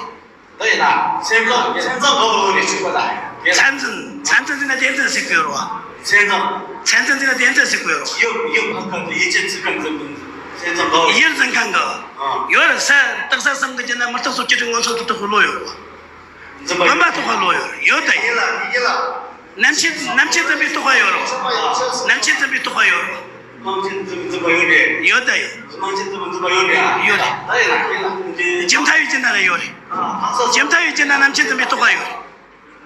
དེ་ཡིན་ན་སེམས་ཙམ་སེམས་ཙམ་གང་བློ་རེ་ཆུག་པ་ལ། མཚན་འཛིན་མཚན་འཛིན་འཛིན་ན་བདེན་འཛིན་ཟེར་དགོས་རོ། མཚན་ཙམ། མཚན་འཛིན་འཛིན་ན་བདེན་འཛིན་ཟེར་དགོས་རོ། ཡོད་ཡོད་ཕ་ཁ་དུ་ཡིད་ཆེས་ཚིག་ག་འཛིན་པ། སེམས་ཙམ་གང་བློ། ཡིད་འཛིན་མཁན་གྱི། ཨ། ཡོད་རེད། ས་རྟགས་གསལ་གསུམ་གྱི་རྒྱུད་ན་མི་རྟག་སོགས་ཀྱི་རིགས་མངོན་སུམ་དུ་རྟོགས་པའི་བློ་ཡོད་རེད། འཛིན་པ་ཡོད། སྨོན་པ་རྟོགས་པའི་བློ་ཡོད་རེད། ཡོད་དེ། ཡིན་ལ་ཡིན་ལ། རྣམ་མཁྱེན་རྣམ་མཁྱེན་འཛིན་པའི་རྟོགས་པ་ཡོད་རེད། རྣམ་མཁྱེན་འཛིན་པའི་རྟོགས་པ་ཡོད་རེད། རྣམ་མཁྱེན་འཛིན་འཛིན་པ་ཡོད་རེད། ཡོད་དེ་ཡོད། རྣམ་མཁྱེན་འཛིན་པ་འཛིན་པ་ཡོད་རེད། ཡོད་རེད། ད་ཡིན་ལ་ཡིན་ལ། ཇི་ལྟ་བའི་རྒྱུད་ན་རེ་ཡོད་རེད། ཇི་ལྟ་བའི་རྒྱུད་ན་རྣམ་མཁྱེན་འཛིན་པའི་རྟོགས་པ་ཡོད་རེད།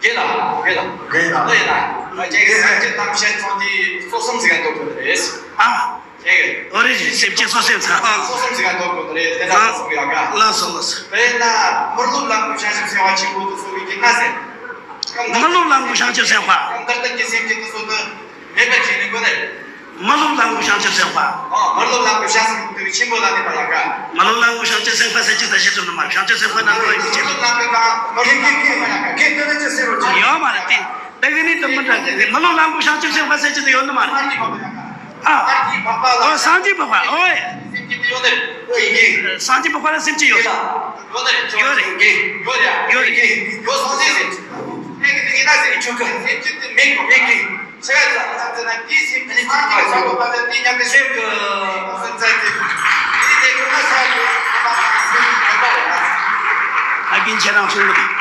དགེ་ལ། དགེ་ལ། དགེ་ལ། དགེ་ལ། ང་ཅག་གི་སེམས་ཀྱི་གཏམ་བཤད་ཚོགས་འདུའི་གཙོ་གསུམ་ཟིག་ག་འདོད་དགོས་རེད། ཨ། དགེ། ཨོ་རེད། སེམས་ཀྱི་གཙོ་སེམས་ཚང་། གཙོ་གསུམ་ཟིག་ག་འདོད་དགོས་རེད། དེ་འདྲ་གཙོ་གསུམ་ཡོད་ག་ལགས་སོ་ལགས་སོ། དཔེར་ན་མི་སློབ་ལམ་གྱི་བྱང་ཆུབ་སེམས་དཔའ་ཆེན་པོ་དེ་ཚོ་གི་དགེ་ན་ཟེར། མི་སློབ་ལམ་གྱི་བྱང་ཆུབ་སེམས་དཔའ། གང་ལྟར་བསྟན་གྱི་སེམས་ཀྱི་དེ་ཚོ་དེ། མེད་པར་བྱས་ནས་དགོས་ནས། མི་སློབ་ལམ་གྱི་བྱང་ཆུབ་སེམས་དཔའ། ཨོ། མི་སློབ་ལམ་གྱི་བྱང་སེམས་དེ་ཆེན་པོ་ལ་གནས་པ་ཡག་ག་མི་སློབ་ལམ་གྱི་བྱང་ཆུབ་སེམས་དཔའ་ཟེར་གྱི་ད་ཞིག་ཏུ་ནི་མ་བྱང་ཆུབ་སེམས་དཔའ་ན་ལོ་ཡིན་གྱི་ཆེད་དུ། མི་སློབ་ལམ་གྱི་བྱང་ཆུབ་སེམས་དཔའ་ཟེར་གྱི་ཡོད་མ་རེད་དེ། ད་གི་ནི་དུ་མི་འདྲ་གི་མི་སློབ་ལམ་གྱི་བྱང་ཆུབ་སེམས་དཔའ་ཟེར་གྱི་དུ་ཡོད་ནི་མ་རེད། ཨ། ཨོ་སངས་རྒྱས་འཕགས་པ་ཨོ་ཡ། སངས་རྒྱས་འཕགས་པ་ལ་སེམས་ཅན་ཡོད་རེད། ཡོད་རེད། ཡོད་རེད། ཡོད་རེད། ཡོད་སངས་རྒྱས་ཟེར། ཨེ་གི་དེ་གི་ན་ཟེར་ཆོ་ག་སེམས་ཅན་དེ་མེད་གོ་མེད་གི། ཆ་ཡ་ཙམ་ཙམ་ཙམ་ན་དེའི་སེམས་ཀྱི་ཚིག་གི་བྱ་བ་པ་ཙམ་དེ་མཉམ་དུ་སེམས་ཀྱི་སེམས་ཙམ་དེ་དེ་དེ་ཀུན་ན་ས་ཡོད་པ་སེམས་ཀྱི་བྱ་བ་རེད། ཨ་རྒན་ཁྱེད་རང་གསུང་གི་འདུག